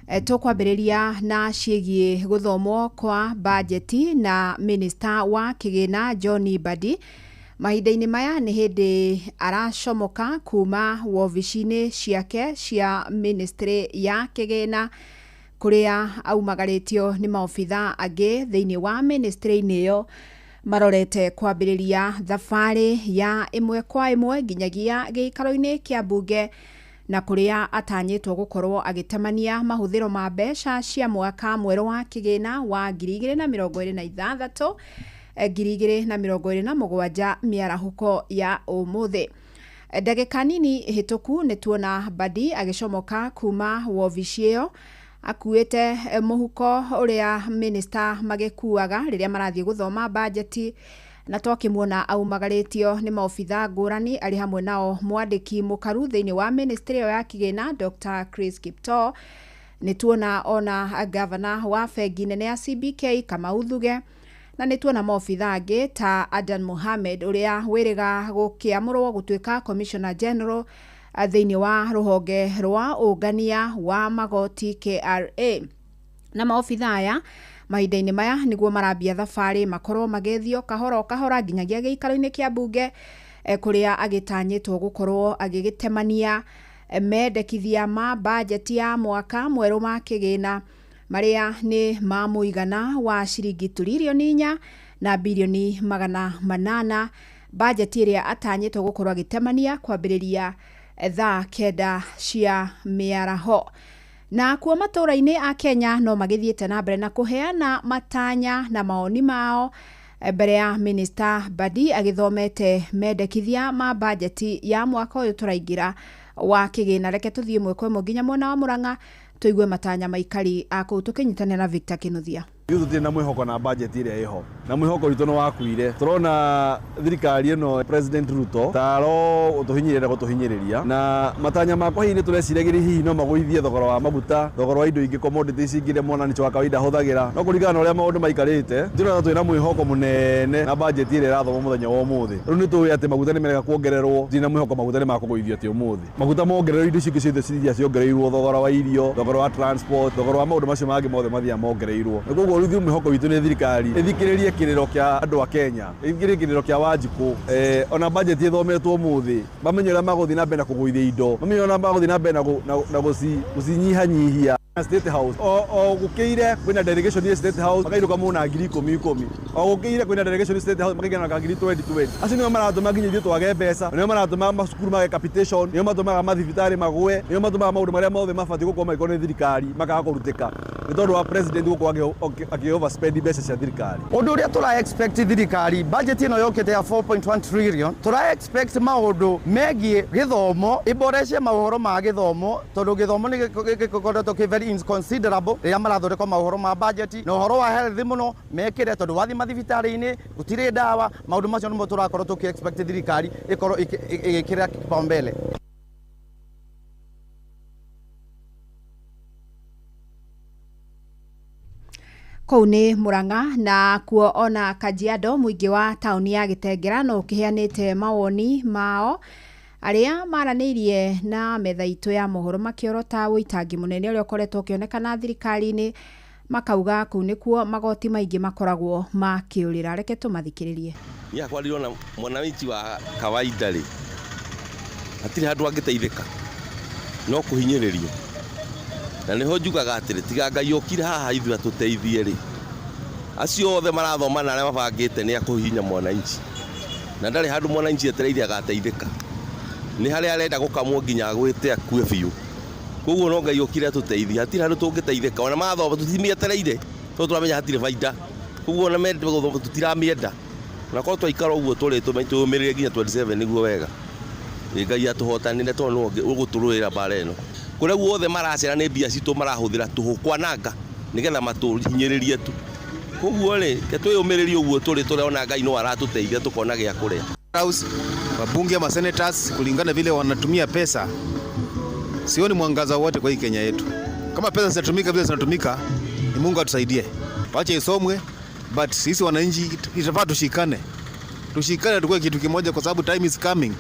S1: Tũkwambĩrĩria na ciĩgiĩ gũthomwo kwa bajeti na minista wa kĩgĩna John Mbadi. Mahinda-inĩ maya nĩ hĩndĩ aracomoka kuma wobici-inĩ ciake cia ministry ya kĩgĩna kũrĩa aumagarĩtio nĩ maobitha angĩ thĩinĩ wa ministry-inĩ ĩyo marorete kwambĩrĩria thabarĩ ya ĩmwe kwa ĩmwe nginyagia gĩikaro-inĩ kĩa mbunge na kũrĩa atanyĩtwo gũkorwo agĩtemania mahũthĩro ma mbeca cia mwaka mwerũ wa kĩgĩna wa 2026 2027 mĩarahũko ya ũmũthĩ. Ndagĩka nini hĩtũku nĩ tuona Mbadi agĩcomoka kuma wobici ĩyo akuĩte mũhuko ũrĩa minista magĩkuaga rĩrĩa marathiĩ gũthoma bajeti, na twakĩmuona aumagarĩtio nĩ maobitha ngũrani arĩ hamwe nao mwandĩki mũkaru thĩinĩ wa ministry ĩyo ya kĩgĩna Dr. Chris Kiptoo. Nĩ tuona ona gavana wa bengi nene ya CBK Kamau Thuge, na nĩ tuona maobitha angĩ ta Adan Mohamed ũrĩa wĩrĩga gũkĩamũrwo gũtuĩka Commissioner General thĩinĩ wa rũhonge rwa ũngania wa magoti KRA. Na maobitha aya mahinda-inĩ maya nĩguo marambia thabarĩ makorwo magĩthio kahora o kahora nginyagia gĩikaro-inĩ kĩa mbunge kũrĩa agĩtanyĩtwo gũkorwo agĩgĩtemania mendekithia ma bajeti ya mwaka mwerũ wa kĩgĩna marĩa nĩ ma mũigana wa ciringi tũririoni 4 na birioni 800, bajeti ĩrĩa atanyĩtwo gũkorwo agĩtemania kwambĩrĩria thaa 9 cia mĩaraho. Na kuo matũũra-inĩ a Kenya no magĩthiĩte na mbere na kũheana matanya na maoni mao mbere ya minista Mbadi agĩthomete mendekithia ma bajeti ya mwaka ũyũ tũraingĩra wa kĩgĩna. Reke tũthiĩ ĩmwe kwa ĩmwe nginya mwena wa Mũrang'a tũigue matanya maikari a kũu tũkĩnyitanĩra na Victor Kĩnuthia.
S5: Ithuĩ tũtirĩ na mwĩhoko na budget ĩrĩa ĩho, na mwĩhoko witũ nĩ wakuire. Tũrona thirikari ĩno President Ruto taro gũtũhinyĩrĩria na gũtũhinyĩrĩria, na matanya makwa hihi nĩ tũreciragĩria hihi no magũithie thogora wa maguta, thogora wa indo ingĩ, commodities ingĩ iria mwananchi wa kawaida ahũthagĩra. No kũringana na ũrĩa maũndũ maikarĩte, ndĩrona twĩna mwĩhoko mũnene na budget ĩrĩa ĩrathomwo mũthenya wa ũmũthĩ. Rĩu nĩ tũĩ atĩ maguta nĩ merega kuongererwo, ndirĩ na mwĩhoko maguta nĩ makũgũithio atĩ ũmũthĩ. Maguta mongererwo, indo icio ingĩ ciothe cithiaga ciongereirwo, thogora wa irio, thogora wa transport, thogora wa maũndũ macio mangĩ mothe mathiaga mongereirwo. Na koguo Koguo rĩu ithuĩ mwĩhoko witũ nĩ thirikari ĩthikĩrĩrie kĩrĩro kĩa andũ a Kenya, ĩthikĩrĩrie kĩrĩro kĩa Wanjikũ. Ona budget ĩthometwo ũmũthĩ, mamenye ũrĩa magũthiĩ na mbere na kũgũithia indo, mamenye ũrĩa magũthiĩ na mbere na gũcinyihanyihia. State House o gũkĩire kwĩna delegation ya State House makainũka mũna ngiri ikũmi ikũmi, o gũkĩire kwĩna delegation State House makaingĩra na ngiri 20 20. Acio nĩo maratũma nginya ithuĩ twage mbeca, nĩo maratũma macukuru mage capitation, nĩo matũmaga mathibitarĩ magwe, nĩo matũmaga maũndũ marĩa mothe mabatiĩ gũkorwo magĩkorwo nĩ thirikari makaga kũrutĩka nĩ tondũ wa president gũkorwo akĩ overspend mbeca cia thirikari.
S6: Ũndũ ũrĩa tũra expect thirikari budget ĩno yũkĩte ya 4.1 trillion, tũra expect maũndũ megiĩ gĩthomo, ĩboreshe maũhoro ma gĩthomo tondũ gĩthomo nĩ gĩkoretwo kĩ very inconsiderable rĩrĩa marathondeka maũhoro ma budget, na ũhoro wa health mũno mekĩre tondũ wathiĩ mathibitarĩ-inĩ gũtirĩ ndawa. Maũndũ macio nĩmo tũrakorwo tũkĩ expect thirikari ĩkorwo ĩgĩkĩra kipaumbele.
S1: Kũu nĩ Murang'a na kuo ona Kajiado mũingĩ wa taũni ya Gĩtengera no ũkĩheanĩte mawoni mao arĩa maranĩirie na metha itũ ya mohoro makĩorota ũitangi mũnene ũrĩa ũkoretwo ũkĩonekana thirikari-inĩ, makauga kũu nĩkuo magoti maingĩ makoragwo makĩũrĩra. Reke tũmathikĩrĩrie.
S3: Niĩ hakwa ndĩrona mwananchi wa kawaida rĩ hatirĩ handũ angĩteithĩka no kũhinyĩrĩrio, na nĩho njugaga atĩrĩ tiga Ngai okire haha ithuĩ atũteithie rĩ, acio othe marathoma na arĩa mabangĩte nĩ akũhihinya mwananchi, na ndarĩ handũ mwananchi etereire agateithĩka, nĩ harĩa arenda gũkamwo nginya agwĩte akue biũ. Koguo no Ngai okire atũteithie, hatirĩ handũ tũngĩteithĩka, ona mathoma tũtimĩetereire tondũ tũramenya hatirĩ baida. Koguo ona mendete gũthoma tũtiramĩenda, na korwo twaikara ũguo tũrĩ tũmĩrĩrie nginya 27 nĩguo wega. Ngai atũhotanĩre tondũ nĩwe ũgũtũrũĩra mbara ĩno. Kũrĩa guothe maracera nĩ mbia citũ marahũthĩra tũhũ kwananga nĩgetha matũhinyĩrĩrie tu. Koguo rĩ ke twĩyũmĩrĩrie ũguo tũrĩ tũrona Ngai no aratũteithia tũkona gĩa kũrĩa.
S7: House, wabunge ama senators kulingana vile wanatumia pesa, sioni mwangaza wote kwa hii Kenya yetu. Kama pesa zinatumika vile zinatumika, ni Mungu atusaidie. Wache isomwe, but sisi wananchi itafaa tushikane. Tushikane tukue kitu kimoja kwa sababu time is coming.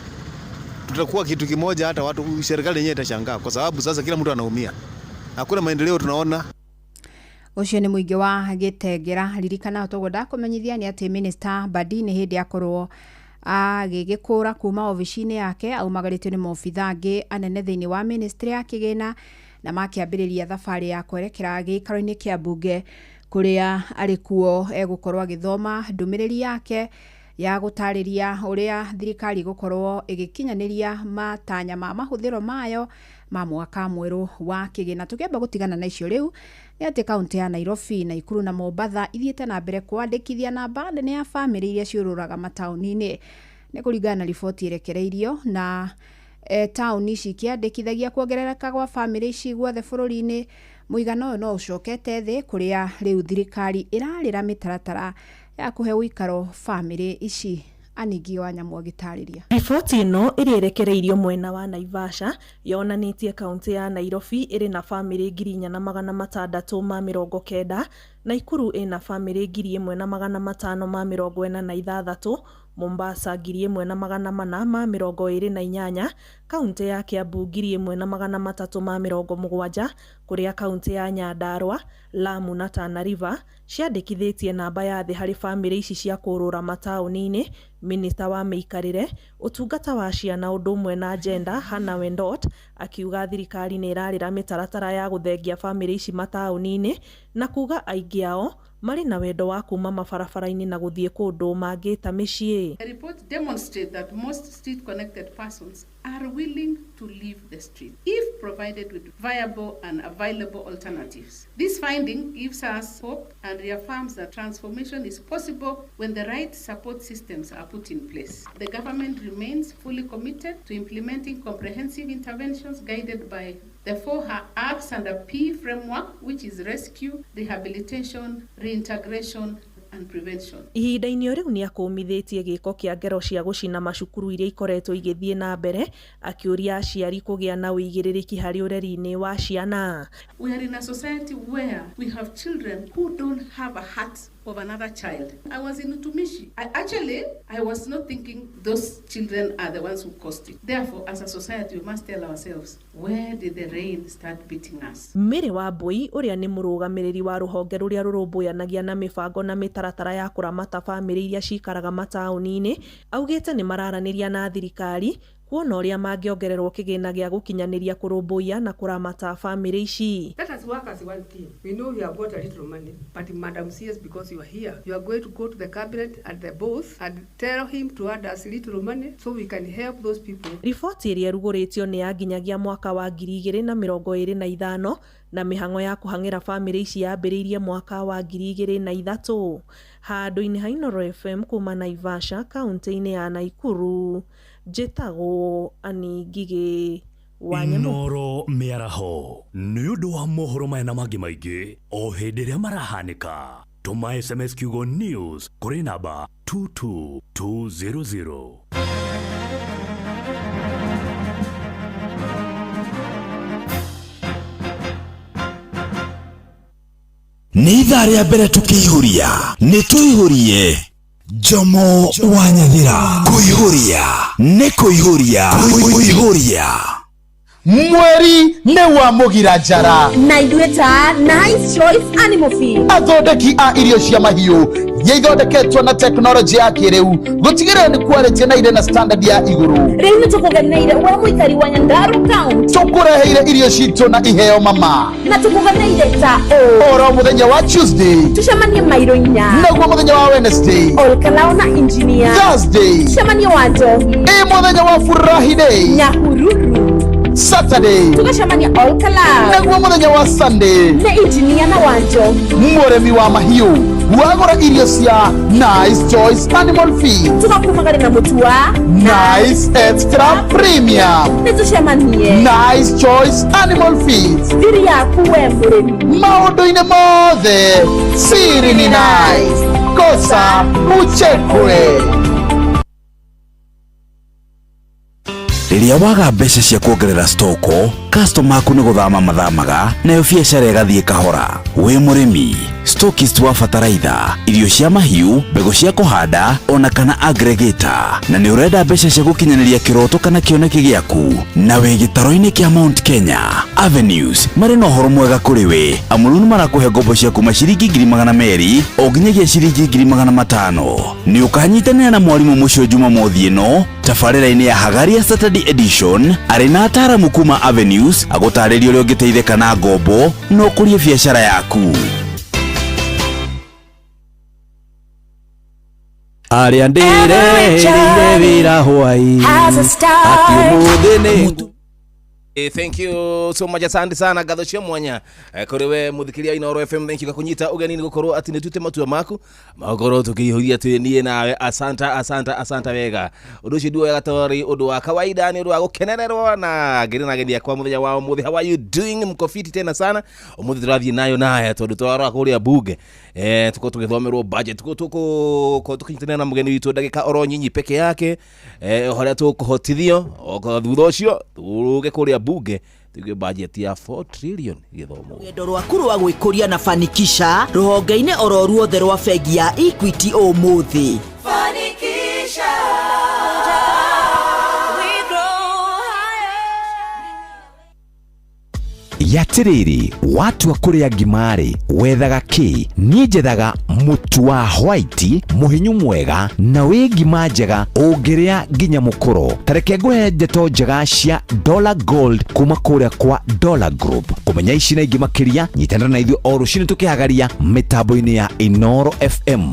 S7: Tutakuwa kitu kimoja, hata watu serikali yenyewe itashangaa kwa sababu sasa kila mtu anaumia. Hakuna maendeleo tunaona.
S1: Ũcio nĩ mũingĩ wa Gĩtengera. Ririkana toguo ndakũmenyithia nĩ atĩ Minister Badi nĩ hĩndĩ akorwo agĩgĩkũra kuma obici-inĩ yake aumagarĩtio nĩ maobitha angĩ anene thĩinĩ wa ministry ya kĩgĩna na makĩambĩrĩria thabarĩ ya kwerekera gĩikaro-inĩ kĩa mbunge kũrĩa arĩ kuo egũkorwo agĩthoma ndũmĩrĩri yake ya gũtarĩria ũrĩa thirikari ĩgũkorwo ĩgĩkinyanĩria matanya ma mahũthĩro mayo ma mwaka mwerũ wa kĩgĩna. Tũkĩamba gũtigana na icio rĩu nĩ atĩ kaunti ya Nairobi, Nakuru na Mombatha ithiĩte na mbere kwandĩkithia namba nene ya bamĩrĩ iria ciũrũraga mataũni-inĩ nĩ kũringana na riboti ĩrekereirio na taũni ici ikĩandĩkithagia kuongerereka gwa bamĩrĩ ici guothe bũrũri-inĩ. Mũigana ũyũ no ũcokete thĩ kũrĩa rĩu thirikari ĩrarĩra mĩtaratara ya kũhe ũikaro bamĩrĩ ici. Anigi wa Nyamu agĩtarĩria.
S9: Riboti ĩno ĩrĩa ĩrekereirio mwena wa Naivasha yonanĩtie kaunti ya Nairobi ĩrĩ na bamĩrĩ 4690, Nakuru ĩna bamĩrĩ 1546, Mombasa 1428, kaunti ya Kiambu 1370, kũrĩa kaunti ya Nyandarua, Lamu na Tana River ciandĩkithĩtie namba ya thĩ harĩ bamĩrĩ ici cia kũũrũra mataũni-inĩ. Minista wa mĩikarĩre, ũtungata wa ciana ũndũ ũmwe na gender Hannah Wendot akiuga thirikari nĩ ĩrarĩra mĩtaratara ya gũthengia bamĩrĩ ici mataũni-inĩ na kuga aingĩ ao marĩ na wendo wa kuma mabarabara-inĩ na gũthiĩ kũndũ mangĩta mĩciĩ.
S10: The report demonstrates that most street-connected persons are willing to leave the street if provided with viable and available alternatives. This finding gives us hope and reaffirms that transformation is possible when the right support systems are put in place. The government remains fully committed to implementing comprehensive interventions guided by the 4 R's and a P framework, which is rescue, rehabilitation, reintegration, and prevention.
S9: Ihinda-inĩ o rĩu nĩakũmithĩtie gĩko kĩa ngero cia gũcina macukuru iria ikoretwo igĩthiĩ na mbere akĩũria aciari kũgĩa na ũigĩrĩrĩki harĩ ũreri-inĩ wa ciana.
S10: We are in a society where we have children who don't have a heart of another child. I was in Utumishi. I was not thinking those children are the ones who caused it. Therefore, as a society, we must tell ourselves, where did the rain start beating us?
S9: Mary Wambui ũrĩa nĩ mũrũgamĩrĩri wa rũhonge rũrĩa rũrũmbũyanagia na mĩbango na mĩtaratara ya kũramata bamĩrĩ iria cikaraga mataũni-inĩ augĩte nĩ mararanĩria na thirikari kuona ũrĩa mangĩongererwo kĩgĩna gĩa gũkinyanĩria kũrũmbũiya na kũramata bamĩrĩ ici.
S8: Let us work as one team. We know we have got a little money, but Madam CS, because you are here, you are going to go to the cabinet and the boss and tell him to add us little money so we can help those people.
S9: Riboti ĩrĩa ĩrugũrĩtio nĩ ya nginyagia mwaka wa 2025 na mĩhang'o ya kũhang'ĩra bamĩrĩ ici yambĩrĩirie mwaka wa 2003. Handũ-inĩ ha Inooro FM kuma Naivasha kaunti-inĩ ya Naikuru, njĩtagwo Annie Ngigĩ wa Nyamũ.
S17: Inooro mĩaraho nĩ ũndũ wa mohoro maya na mangĩ maingĩ o hĩndĩ ĩrĩa marahanĩka. Tũma SMS kiugo news kũrĩ namba 22200.
S18: Nĩ ithaa rĩa mbere tũkĩihũria, nĩ tũihũrie. Jomo wa Nyathira, kũihũria nĩ kũihũria, kũihũria.
S6: Mweri nĩ wa mũgira njara
S24: na ithuĩ ta Nice Choice Animal Feed,
S6: athondeki a irio cia mahiũ iria ithondeketwo na tekinoronjĩ ya kĩrĩu gũtigĩrĩra nĩ quality na irĩ na standard ya igũrũ.
S24: Rĩu nĩ tũkũgeneire we mũikari wa Nyandarua County,
S6: tũkũreheire irio citũ na iheo mama,
S24: na tũkũgeneire ta ũũ
S6: oro mũthenya wa Tuesday
S24: tũcemanie mairo inya,
S6: naguo mũthenya wa Wednesday
S24: Olkalao na engineer,
S6: Thursday
S24: tũcemanie wa Njohi,
S6: ĩ mũthenya wa Furahi Day
S24: Nyahururu,
S6: Saturday
S24: tũgacemania Olkalao,
S6: naguo mũthenya wa Sunday
S24: nĩ engineer na wa Njohi.
S6: Mũrĩmi wa mahiũ wagũra irio cia Nice Choice Animal Feed
S24: tũgakumagari na mũtu wa
S6: Nice Extra Premium,
S24: nĩ tũcemanie
S6: Nice Choice Animal Feed,
S24: thiri yaku we mũrĩmi,
S6: maũndũ-inĩ mothe siri ni nice, kosa uchekwe.
S22: Rĩrĩa waga mbeca cia kuongerera stoko, customer aku nĩ gũthama mathamaga, nayo biacara ĩgathiĩ kahora. Wĩ mũrĩmi, stockist wa bataraitha, irio cia mahiũ, mbegũ cia kũhanda, ona kana aggregator, na nĩ ũrenda mbeca cia gũkinyanĩria kĩroto kana kĩoneki gĩaku, na wĩ gĩtaro-inĩ kĩa Mount Kenya Avenues marĩ na ũhoro mwega kũrĩ we, amu rĩu nĩ marakũhe ngombo cia kuma ciringi 200,000 o nginyagia ciringi 500,000. Nĩ ũkanyitanĩra na mwarimũ mũcio Jumamothi ĩno tabarĩra-inĩ ya Hagaria Saturday Edition arĩ na ataaramu kuma Avenues agũtarĩria ũrĩa ũngĩteithĩka na ngombo na ũkũrie biacara yaku.
S11: Arĩa ndĩrehereire wĩra hwaĩ atĩ ũmũthĩ nĩ
S3: Thank you so much, asante sana ngatho cia mwanya kũrĩ we mũthikĩria Inooro FM. Thank you gakũnyita ũgeni nĩ gũkorwo atĩ nĩ tuĩte matua maku magokorwo tũkĩihũria twĩ niĩ nawe. Asanta asanta asanta wega. Ũndũ ũcio ndiwoyaga torĩ ũndũ wa kawaida, nĩ ũndũ wa gũkenererwo na ngĩrĩ na ageni akwa mũthenya wa ũmũthĩ. How are you doing? Mko fiti tena sana. Ũmũthĩ tũrathiĩ nayo naya tondũ tũrarora kũrĩa bunge, tukorwo tũgĩthomerwo budget, tukorwo tũkĩnyitanĩra na mũgeni witũ ndagĩka oro nyinyi peke yake, harĩa tũkũhotithio thutha ũcio tũrũge kũrĩa bunge tuige budget ya 4 trillion gĩthomo.
S12: Rũgendo rwaku rwa gwĩkũria na Fanikisha rũhonge-inĩ oro ruothe rwa bengi ya Equity ũmũthĩ.
S19: Fanikisha, we grow higher.
S22: Yatiriri watua kuria ngima-rĩ wethaga kĩ? Niĩ njethaga mũtu wa white mũhinyu mwega na wĩ ngima njega ũngĩrĩa nginya mũkũro. Ta reke ngũhe ndeto njega cia Dollar Gold kuma kũrĩa kwa Dollar Group. Kũmenya ici na ingĩ makĩria nyitanĩra na ithuĩ o rũcinĩ tũkĩhagaria mĩtambo-inĩ ya Inooro FM.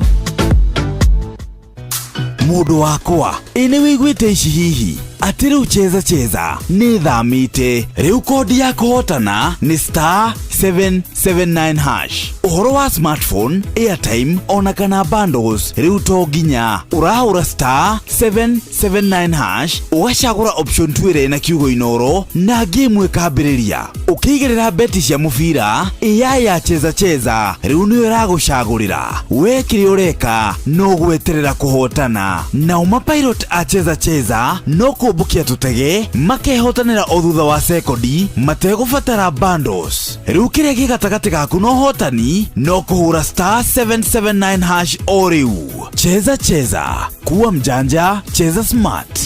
S18: Mũndũ wakwa, ĩ nĩ wĩiguĩte ici hihi? Atĩ rĩu cheza cheza nĩ thamĩte. Rĩu kodi ya kũhotana nĩ star 779 hash.
S22: Ũhoro wa smartphone, airtime ona kana bundles rĩu to nginya ũrahũra star 779 hash, ũgacagũra option 2 ĩrĩa ĩna kiugo Inoro na game ĩkambĩrĩria. Ũkĩigĩrĩra beti cia mũbira, AI ya Cheza Cheza rĩu nĩyo ĩragũcagũrĩra. We kĩrĩa ũreka no gweterera kũhotana. Nao mapilot a Cheza Cheza no kũmbũkia tũtege makehotanĩra o thutha wa sekondi mategũbatara bundles. Rĩu kĩrĩa gĩ gatagatĩ gaku na ũhotani no kũhũra star 779 hash o rĩu. Cheza Cheza, kuwa mjanja, cheza smart.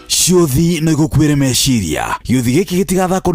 S22: Ciũthi no igũkuĩre meciria. Gĩũthi gĩkĩ gĩtigathakwo.